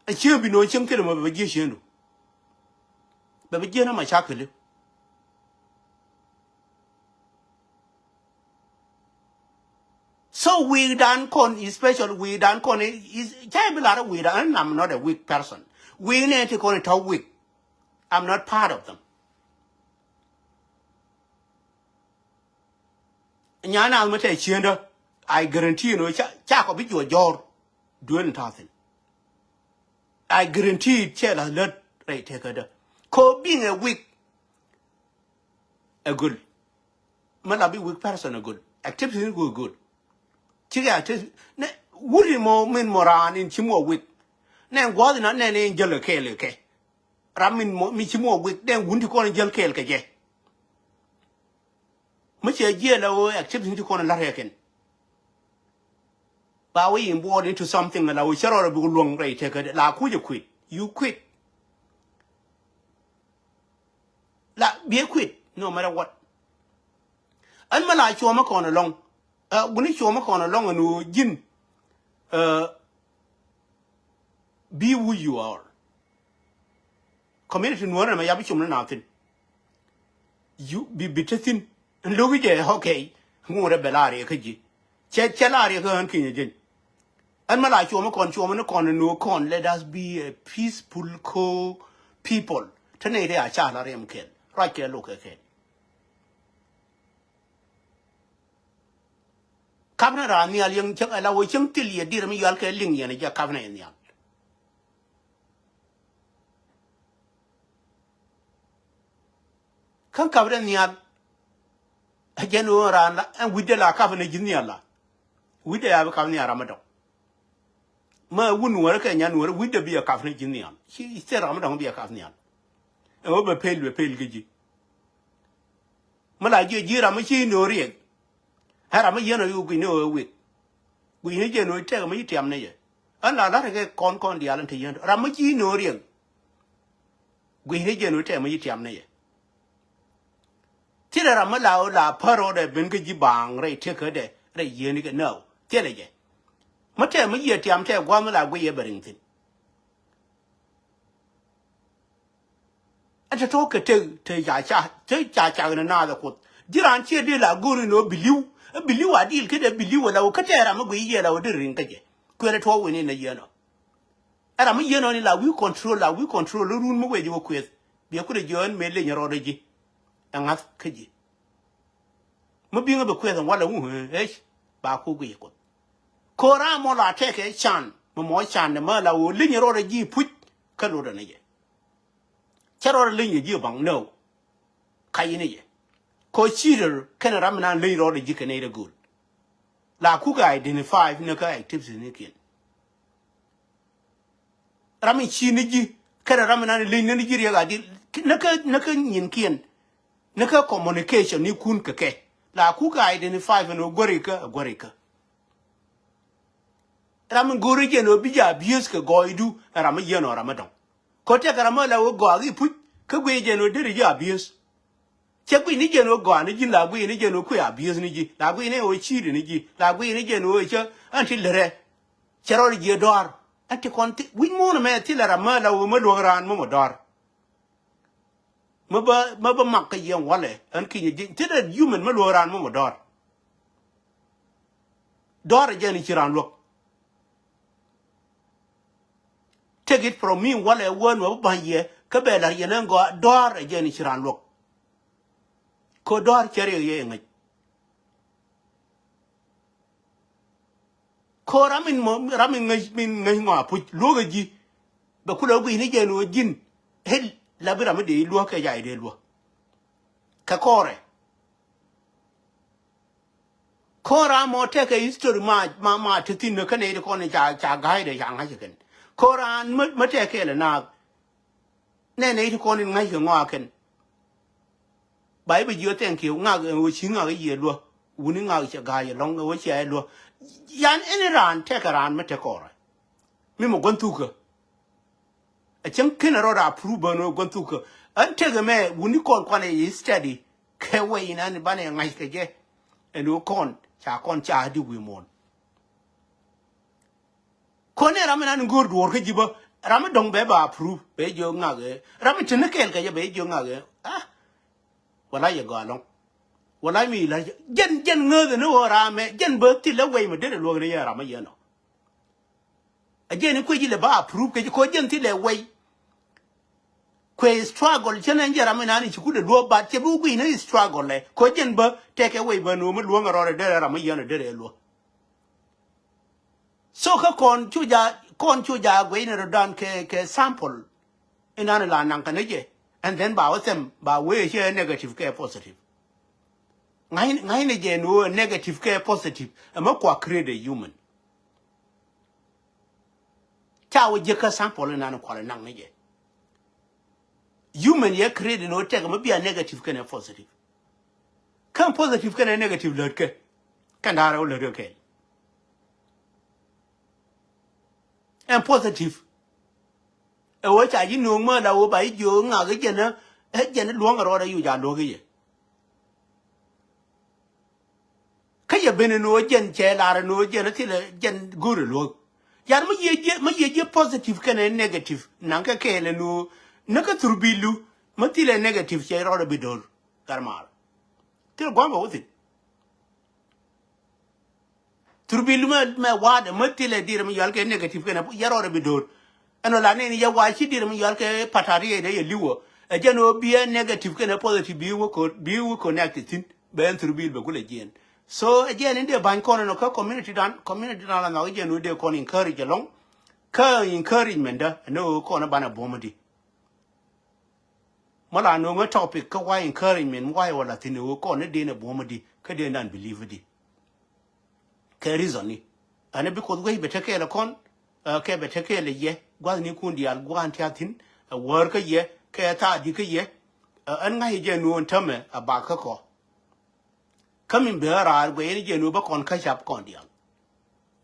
Ɛ cieŋ bi no̱o̱ŋ cieŋ thilɛ mɛ bɛ bɛ jiɛ cieŋdu. Bɛ bɛ jiɛ na ma cakili. So weak dan kɔn, especially weak dan kɔn, is, cä bi lar weak dan, and I'm not a weak person. Weak ni ti kɔn tɔ weak. I'm not part of them. Nyan a mi te chienda, I guarantee, you know, cha, cha kɔ bi juɔ jɔr. Duel ni ta thin. I guarantee it, chɛ la lät rɛy tekädä. Ko being a weak a good. Ma la bi weak person a good. Activity ni ku good. Chikɛ activity. Ne, wuri mɔ min mɔ raan in chi mɔ weak. Ne guath na ne ne in jäl kɛɛl kɛ. Ram min mɔ, mi chi mɔ weak. Ne wun ti kɔn in jäl kɛɛl kɛ jɛ. Mi cɛ jiɛ la wä activity ti kɔn in lar kɛ kɛn. Ba wä involved into something la wä cɛ rɔɔdɛ bi luɔŋ rɛy tekädä. La kucɛ quit. You quit. La biɛ quit, no matter what. Ɛn ma la cuɔmä kɔn ɛlɔŋ. Ɛ, guni cuɔmä kɔn ɛlɔŋ ɛn ɣöö ji̱n, ɛ, be who you are. Community nuɔ̱ɔ̱rɛ mɛ yap i̱ cum ni na thi̱n. You bi bi te thi̱n. Lo̱ki jɛ, okay. Ŋuurɛ bɛ la riɛk kä ji̱. Cɛ, cɛ la riɛk kä ɣän kinyɛ jeny. Ɛn ma la cuɔmä kɔn, cuɔmä ni kɔn, ni kɔn. Let us be a peaceful co-, people. Te nɛy te a ca la riɛm kɛl. Ruac kɛ lok kɛ kɛl. Kapnɛ raan nhial yɛn cäŋ, ala wä cäŋ thil yɛ dirɛ mi yual kɛ liŋ yɛn jɛ kapnɛ yɛ nhial. Kä kapnɛ nhial. Ɛ jɛn ɣöö raan la ɛn wi̱cdɛ la kapnɛ ji̱ nhial la. Wi̱cdɛ ya bi kap nhial ram mi dɔ̱ŋ. Ma wun nuɔrɛ kɛ nyan nuɔrɛ wi̱cdɛ bi ɛ kapnɛ ji̱ nhial. Ci thil ram mi dɔ̱ŋ bi ɛ kap nhial. Ɛn ɣöö bɛ pel, bɛ pel kä ji̱. Mi la jiɛ ji̱ ram mi ci ni ɣöö riɛk. Ɛ ram mi yɛn ɔ yuk guic ni ɣöö wek. Guic ni jɛn ɣöö tɛk mi ci tiam ni yɛ. Ɣän la la̱t kɛ kɔn kɔn diaal in te yɛn ram mi ci ni ɣöö riɛk. Guic ni jɛn ɣöö tɛk mi ci tiam ni yɛ. Thilɛ ram mi la ɣöö la pär rɔɔdɛ ben kä ji̱ baaŋ rɛy tëkädɛ rɛy yieen ikɛ nääw. Thilɛ jɛ. Mi tɛk mi yiëë tiam tɛk gua̱a̱th mi la guic yɛ bɛ riŋ thi̱n. Ɛn te tɔ̱ kɛ te, te ca ca, te ca ca ni naath ɛ Kuoth. Ji̱ raan ciɛ dee la go̱o̱ri ni ɣöö biliw. Ɛ biliw a dil kedɛ biliw ɛ la wä kä tɛɛr ram mi guic yɛ la wä dee ri̱ŋ kä jɛ. Kuël ɛ tuɔɔk wen in ɛ yieen ɔ. Ɛ ram mi yieen ɔ ni la wi̱i̱ control, la wi̱i̱ control, la run mi wec wä kuëth. Biɛ kut ɛ jiɔ̱ɔ̱n mëë leny rɔɔdɛ ji̱. Ɛ ŋa̱th kä ji̱. Mi bi̱ŋ ɛ bi kuɛth ɛn walɛ wuŋ ɛ, ec, ba ku guic ɛ Kuoth. Ko̱r ram mɔ la tɛkɛ can, mɛ mɔ can dɛ mä la ɣöö leny rɔɔdɛ ji̱ puc, kä lotdɛ ni jɛ. Cä rɔɔdɛ leny ɛ ji̱ baŋ, no. Ka yi ni jɛ. Ko̱ cheater kɛnɛ ram mi nan leny rɔɔdɛ ji̱ kɛ nɛy rɛ go̱o̱l. La kukɛ identify ni kä activities ni kiɛn. Ram in ci ni ji̱, kɛnɛ ram in nan leny ni ji̱ riɛk a di, ni kä, ni kä nyinkiɛn, ni kä communication ni kun kɛ kɛ. La kukɛ identify fɛn ɣöö guärikä, guärikä. Ram in go̱o̱ri jɛn ɣöö bi jɛ abuse kɛ gɔɔydu, ɛ ram mi yieen ɔ ram mi dɔ̱ŋ. Kɔ tɛk ram mi la ɣöö gɔaa ki puc, kä guic jɛn ɣöö deri ji̱ abuse. Cɛ guic ni jɛn ɣöö gɔaa ni ji̱, la guic ni jɛn ɣöö kui̱ abuse ni ji̱, la guic ni ɣöö ci̱i̱t ni ji̱, la guic ni jɛn ɣöö cä ɛn ti lärɛ. Cɛ rɔɔdɛ jiɛ dɔ̱a̱r. Ɛn ti kɔn thi, wi̱c muɔ̱ɔ̱n ɛmɛ thilɛ ram mi la ɣöö mi luäk raan mi mɔ dɔ̱a̱r. Mi bä, mi bä mak kä yɛn walɛ, ɛn kinyɛ ji̱, thilɛ human mi luäk raan mi mɔ dɔ̱a̱r. Dɔ̱a̱r ɛ jɛn i̱ ci raan luäk. Take it from me, walɛ wä nuɔ bä ba̱ny yɛ, kä bɛ la̱r yɛn ɛn gɔaa, dɔ̱a̱r ɛ jɛn i̱ ci raan luäk. Kä dɔ̱a̱r cɛ riɛk yɛ ŋäc. Kä ram in mɔ, ram in ŋäc, min ŋäc ŋɔaa puc, luäk ɛ ji̱. Bɛ kulɛ wä guic ni jɛn ɣöö ji̱n, hil, la bi ram mi dee luäk kɛ jay dee luäk. Kɛ kɔrɛ. Ko̱n raan mɔ tɛkɛ history ma, ma, ma te thi̱n kä nɛy ti kɔn ca, ca ga̱a̱cdɛ ca ŋa̱c kɛn. Ko̱n raan mä, mä tɛkɛ lɛ naath. Nɛ nɛy ti kɔn in ŋa̱c kɛ ŋɔak kɛn. Ba i̱ bɛ jiök thank you, ŋak ɛ ɣöö ci ŋak i̱ yiëë luäk. Wuni ŋak cɛ ga̱a̱c ɛlɔ̱ŋ ɛ ɣöö cia i̱ luäk. Yan ɛn raan tɛkɛ raan mä te kɔrɛ. Mi mɛ gua̱n thukä. A cäŋ kenɛ rɔɔdɛ approve bä ni gua̱n thukä. Ɣän tekɛ mɛ wuni kɔn kuanɛ i̱ study. Kɛ wee in an banɛ ŋa̱c kɛ jɛ. Ɛn ɣöö kɔn ca kɔn ca di wi̱i̱ muɔ̱ɔ̱n. Kɔn ɛ ram in an go̱o̱r duɔ̱ɔ̱r kä ji̱ bä. Ram in dɔ̱ŋ bɛ ba approve bɛ jiök ŋak ɛ. Ram in te ni kɛɛl kɛ jɛ bɛ jiök ŋak ɛ. Ah. Wala yɛ gɔaa ɛlɔ̱ŋ. Wala mi la jɛn, jɛn ŋääth ni ɣöö ram mɛ, jɛn bä thilɛ wei mɛ derɛ luäk ni yɛ ram mɛ yɛn ɔ. A jɛn ni kuec ilɛ ba approve kɛ ji̱ kɔ jɛn thilɛ wei. Kuɛ struggle cɛn ɛn jɛ ram mi nani ci kudɛ luäk bat cɛ bi wä guic ni struggle lɛ. Kɔ jɛn bä tɛkɛ wei bä ni wä mi luäŋ a rɔɔdɛ derɛ ram mɛ yɛn ɔ derɛ luäk. So kä kɔn cu ja, kɔn cu ja guic ni rɔ dan kɛ, kɛ sample. Inan la naŋ kɛ ni jɛ. And then ba wä thɛm ba wee cɛ negative kɛ positive. Ŋa̱c, ŋa̱c ni jɛ ni wä negative kɛ positive. Ɛmɛ kua create a human. Ca wä jiäkä sample inan kualɛ naŋ ni jɛ. Human yɛ create ni wä tɛk ɛmɛ bia negative kɛnɛ positive. Kä positive kɛnɛ negative lät kɛ. Kɛn da̱rɛ wä lät kɛ kɛɛl. Ɛn positive. Ɛ wä ca ji̱ no̱o̱ŋ mä la wä ba ji̱ jiök ŋak i̱ jɛn ɛ jɛn luɔ̱ŋ ɛ rɔɔdɛ yu ja luɔ̱k i̱ yɛ. Kä yɛ ben ɛ no̱o̱ jɛn cɛ lar ɛ no̱o̱ jɛn ɛ thilɛ jɛn go̱o̱r ɛ luɔ̱k. Yar mä yiëë ji̱, mä yiëë ji̱ positive kɛnɛ negative naŋ kɛ kɛɛl ɛ no̱o̱ näkä thurbilu mä thilɛ negative cɛ rɔɔdɛ bi do̱r. Gat maar thilɛ gua̱a̱m bɛ wä thi̱n. Thurbil mɛ, mɛ wa̱a̱dɛ mä thilɛ dirɛ mi yual kɛ negative kɛnɛ yɛ rɔɔdɛ bi do̱r. Ɛn ɔ la nɛn yɛ wa̱a̱ ci dirɛ mi yual kɛ patariɛ dee yɛ liwä. Ɛ jɛn ɣöö bi ɛ negative kɛnɛ positive bi wä ko, bi wä connect thi̱n. Bɛ ɛn thurbil bɛ kulɛ jiɛn. So ɛ jɛn in dee ba̱ny kɔn ɛn ɔ kä community dan, community dan la nhɔk ɛ jɛn ɣöö dee kɔn encourage ɛlɔ̱ŋ. Kä encouragement dä ɛn ɣöö kɔn ɛ banɛ buɔ̱mä di. Mä la no̱o̱ŋä topic kä wa̱i̱ encouragement wa̱i̱ wä la thi̱n ɛ ɣöö kɔn ni den ɛ buɔ̱mä di kä den dan believe di. Kɛ reason ni ɛn bi Kuoth wec bɛ te kɛɛl ɛ kɔn. Ɛ kɛ bɛ te kɛɛl ɛ yɛ gua̱thnikun diaal gua̱a̱n tia̱a̱ thi̱n. Ɛ wäär kä yɛ kɛ thaadi kä yɛ. Ɛ ɛn ŋa̱c ɛ jɛ nuɔ̱ɔ̱n tämɛ ɛ bak kä kɔ. Kä min bee raar guɛy ni jɛ nuɔ̱ɔ̱n bä kɔn kä cap kɔn diaal.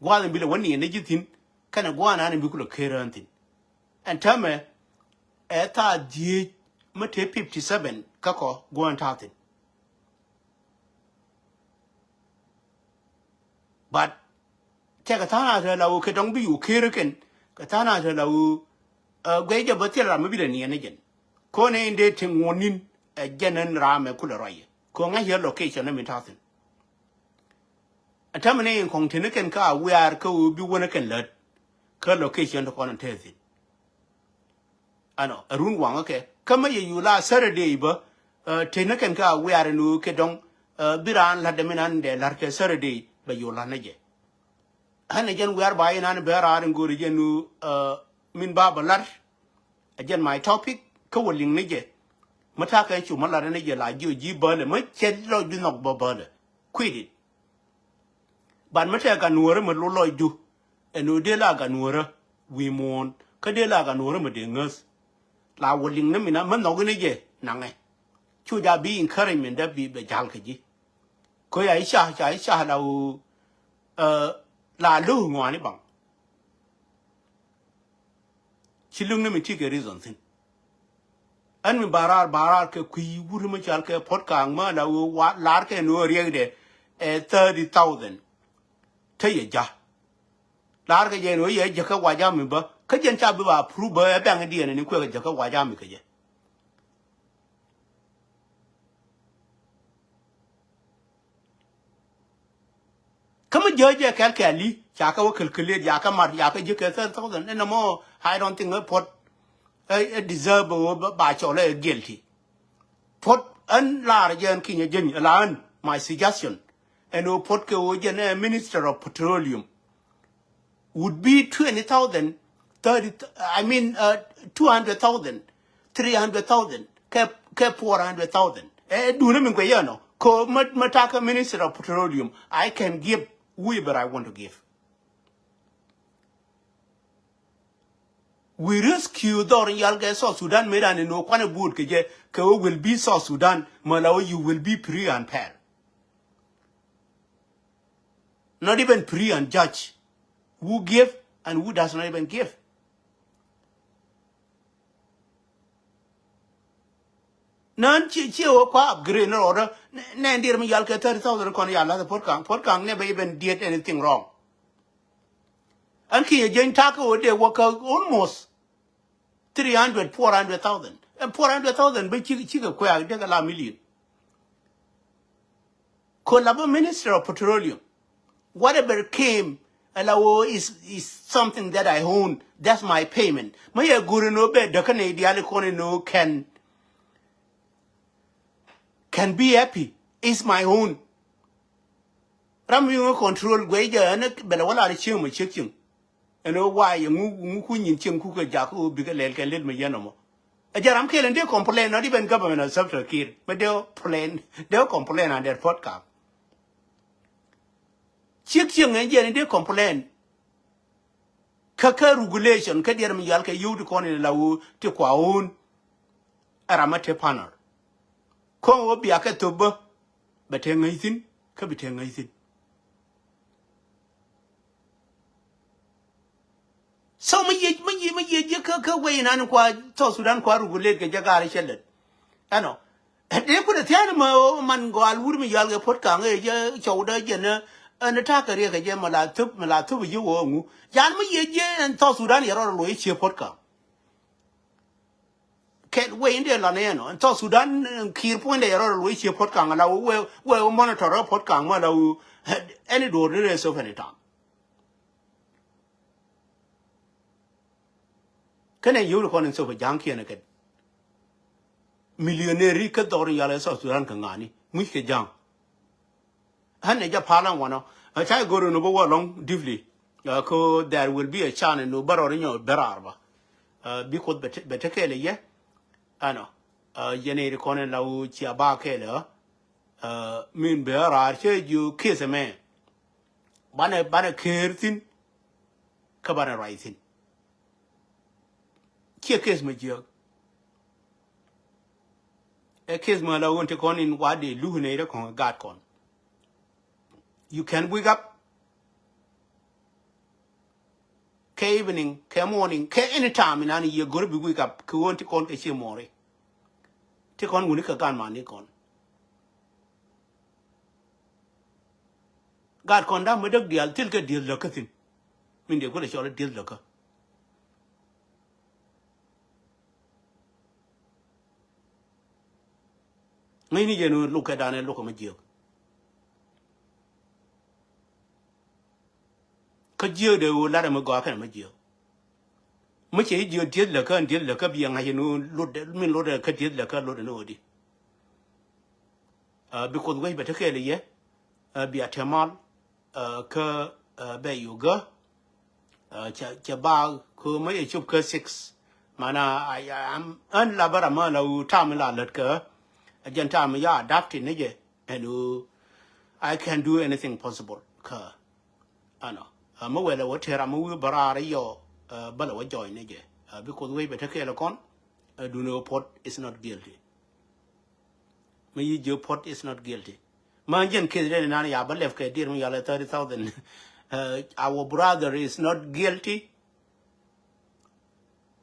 Gua̱a̱th in bi lɛ wä niɛn ni ji̱ thi̱n kɛnɛ gua̱a̱n an in bi kulɛ ker ɣän thi̱n. Ɛn täämɛ ɛ thaa dhieec mä te fifty seven kä kɔ gua̱a̱n ta̱a̱ thi̱n. But tɛkɛ tha̱a̱ŋ a te la ɣöö kɛ dɔ̱ŋ bi yu ker kɛn kɛ tha̱a̱ŋ a te la ɣöö ɛ guɛy jɛ bä thil ram mi bi lɛ niɛn ni jɛn. Kɔn in dee te ŋuɔ̱n ni̱n ɛ jɛn ɛn ram ɛ kulɛ ruac yɛ kɛ ŋa̱c yɛ location ni mi ta̱a̱ thi̱n. Ɛ täämɛ ni in kɔŋ teni kɛn kä a wiaar kä ɣöö bi wänä kɛn lät kä location ti kɔn in te thi̱n. Ɛnɔ ɛ run waŋä kɛ kä mä yɛ yu la Saturday bä. Ɛ teni kɛn kä a wiaar in ɣöö kɛ dɔ̱ŋ ɛ bi raan la̱t dɛ min an dee la̱t kɛ Saturday bɛ yu la̱t ni jɛ. Ɣän ɛ jɛn wiaar ba in an bɛ raar in go̱o̱ri jɛn ɣöö ɛ min ba bä la̱t. Ɛ jɛn my topic kä wä liŋ ni jɛ. Mä ta̱a̱ kɛ cu mä la̱t ni jɛ la jiö ji̱ bäl ɛ mä cɛ lɔcdu nhɔk bä bäl ɛ. Quit it. But mi tɛk gat nuɔ̱ɔ̱rä mi lo̱c lɔcdu ɛn ɣöö dee la gat nuɔ̱ɔ̱rä wi̱i̱ muɔ̱ɔ̱n kä dee la gat nuɔ̱ɔ̱rä mi dee ŋäth. La wä liŋ ni mina mi nhɔk in jɛ naŋɛ. Cu ja bi encouragement dee bi bɛ ja̱l kä ji̱. Kä ya i̱ ca ca i̱ ca la ɣöö ɛ la lo̱k ŋɔaani baŋ. Ci liŋ ni mi ti kɛ reason thi̱n. Ɛn mi ba raar ba raar kɛ kui̱ wut mi cal kɛ puɔ̱t ka̱a̱ŋ mä la ɣöö wa la̱r kɛ ni ɣöö riɛkdɛ ɛ thirty thousand. Te yɛ ja̱ la̱r kɛ jɛ ni ɣöö yɛ jäkä wac ami bä kä jɛn ca bi ba approve bä ɛ bɛŋ diɛn ni kuɛ kɛ jäkä wac ami kɛ jɛ. Kä mi jiääk jɛ kɛl kɛɛli ca kɛ wä kɛl kɛ lëët ca kɛ mat ca kɛ jiäk kɛ thirty thousand ɛn nɔmɔ. I don't think ɛ puɔt ɛ deserve ɛ ba cɔl ɛ guilty. Puɔt ɛn laar jɛ ɛn kinyɛ jeny la ɛn my suggestion. Ɛn ɛ puɔt kɛ ɣöö jɛn ɛ minister of petroleum would be twenty thousand, thirty, I mean, uh, two hundred thousand, three hundred thousand, kɛ, kɛ four hundred thousand. Ɛ duunä min kuɛ yɛn ɔ. Kɛ mä, mä takä Minister of Petroleum, I can give whoever I want to give. We rescue dhɔr in yal kɛ South Sudan mëë ran in wä kuanɛ buut kɛ jɛ kɛ wä will be South Sudan mä la wä you will be free and fair. Not even free and judge who give and who does not even give. Nan ci ci wä kua upgrade ni rɔɔdä nɛ nɛ dir mi yal kɛ thirty thousand kɔn yal lath puɔt kaŋ puɔt kaŋ never even did anything wrong. An ki yɛ jeny takä wä dee wä kä almost three hundred, four hundred thousand. Ɛ four hundred thousand bä cikɛ, cikɛ kuɛ̈ɛ̈k dee kɛ la million. Kɔ la bä Minister of Petroleum. Whatever came, ala woo is, is something that I own. That's my payment. Mä yɛ go̱r inɔ bɛ däkä nɛ diali kɔn inɔ can, can be happy. Is my own. Ram mi ŋä control guɛ jɛ ɛn bɛlɛ wala ri cieŋ mɛ ciek cieŋ. Ɛn ɣöö wa̱a̱ yɛ ŋu, ŋu ku nyin cieŋ ku kɛ jak ɣöö bikɛ lɛl kɛn lel mi yɛn ɔmɔ. Ɛ jɛ ram kɛl in dee complain, not even government of Salva Kiir. Mɛ dee complain, dee complain an dɛr puɔ̱t kam. Ciek cieŋ ɛn jɛ in dee complain. Kä kä regulation kä diɛt mi yal kɛ yio̱w ti kɔn in la ɣöö ti kua ɣöön. Ɛ ram ɛ te panel. Kɔn ɣöö bia kɛ thop bä. Bɛ te ŋäc thi̱n, kä bi te ŋäc thi̱n. So mi yiec, mi yiec, mi yiec ji̱ kä, kä wei nan kua South Sudan kua regulate kɛ jɛ gaari cɛ lät. Ɛnɔ. Dee kulɛ thia̱a̱n mɛ ɣöö man gɔal wur mi yual kɛ puɔ̱t kaŋ ëë jɛ cɔwdä jɛn ɛ, ɛn ta̱a̱ kɛ riɛk kɛ jɛ mɛ la thop, mɛ la thop ji̱ ɣöö ŋu. Yan mi yiec ji̱ ɛn South Sudan yɛ rɔɔd loc cië puɔ̱t kaŋ. Kɛ wei in dee lɔn ɛn ɔ, ɛn South Sudan, eh, Kiir puɔ̱nydɛ yɛ rɔɔd loc cië puɔ̱t kaŋ la wee, wee monitor ɛ puɔ̱t kaŋ mɛ la wee, eh, any door ni rɛ sop any time. Kɛnɛ yio̱w ni kɔn in sop ɛ ja̱ŋ kiɛn ɛ kɛn. Millionaire kä dhɔr in yal ɛ South Sudan kɛ ŋa̱ni, muc kɛ ja̱ŋ. Ɣän ɛ jɛ pal ɛn wanɔ. Ɛ ca go̱r ɛn ɣöö bä wä lɔŋ deeply. Ɛ, ko there will be a chance ɛn ɣöö bä rɔɔd inyɔ bä raar bä. Ɛ, bi Kuoth bɛ te, bɛ te kɛɛl ɛ yɛ. Ɛnɔ. Ɛ, yɛn iri kɔn ɛn la ɣöö cia ba kɛɛl ɛ. Ɛ, min bɛ raar cɛ jiö case ɛmɛ. Banɛ, banɛ ker thi̱n. Kä banɛ ruac thi̱n. Ciɛ case mɛ jiäk. Ɛ case mɛ la ɣöö ti kɔn in wa dee luk nɛy rɛ kɔn gat kɔn. You can wake up. Kɛ evening, kɛ morning, kɛ any time in an yɛ go̱r bi wake up. Kɛ ɣöö ti kɔn kɛ ciɛ mɔɔri. Ti kɔn wuni kɛ gat mani kɔn. Gat kɔn da̱ŋ mi däk diaal thil kɛ dieth lä kä thi̱n. Min dee kulɛ cɔl i̱ dieth lä kä. Ŋäcni jɛ ni luk kɛ danɛ luk kɛ mi jiök. Kä jiök dee ɣöö lat ɛmɛ gɔaa kɛnɛ mi jiök. Mi cɛ jiök dieth lä kä, dieth lä kä bi ɛ ŋa̱c ɛn ɣöö lut dee, min lut dee kä dieth lä kä lut ɛn ɣöö di. Ɛ, bi Kuoth wec bɛ te kɛɛl ɛ yɛ. Ɛ, bia te mal. Ɛ, kä, ɛ, bɛ yogä. Ɛ, cɛ, cɛ ba kä mä yɛ cop kä six. Mana, I, I, I'm, ɣän la bä ram mä la ɣöö tam la lät kä. Ɛ jɛn tam ya adapted ni jɛ. Ɛn ɣöö I can do anything possible kä. Ɛnɔ. Ɛ, mä wɛlɛ wä te ram mä wi̱i̱ bä raar yɔ, ɛ, bä lɛ wä join ni jɛ. Ɛ, bi Kuoth wec bɛ te kɛɛl ɛ kɔn. Ɛ, duundɛ wä Puɔt is not guilty. Mi yi jiök Puɔt is not guilty. Ma jɛn case dee ni nan ya bä lɛp kɛ dier mi yɔl ɛ thirty thousand. Ɛ, our brother is not guilty.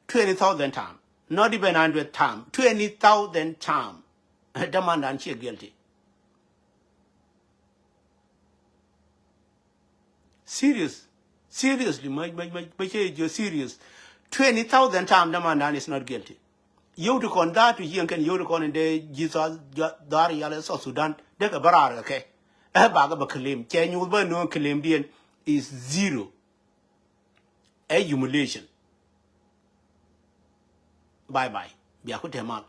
Twenty thousand time. Not even hundred time. Twenty thousand time. Dämandan ciɛ guilty. Serious. Seriously, ma, ma, ma, ma cɛ jiök serious. Twenty thousand time dämandan is not guilty. Yio̱w ti kɔn dha̱a̱t tu yiëŋ kɛn yio̱w ti kɔn in dee ji̱ dhɔaar yal ɛ South Sudan. Dee kɛ bä raar kɛ kɛ. Ɛ bakɛ bä claim. Cɛ nyuuth bä nööŋ claim diɛn is zero. Ɛ humiliation. Bye bye. Bia ku te mal.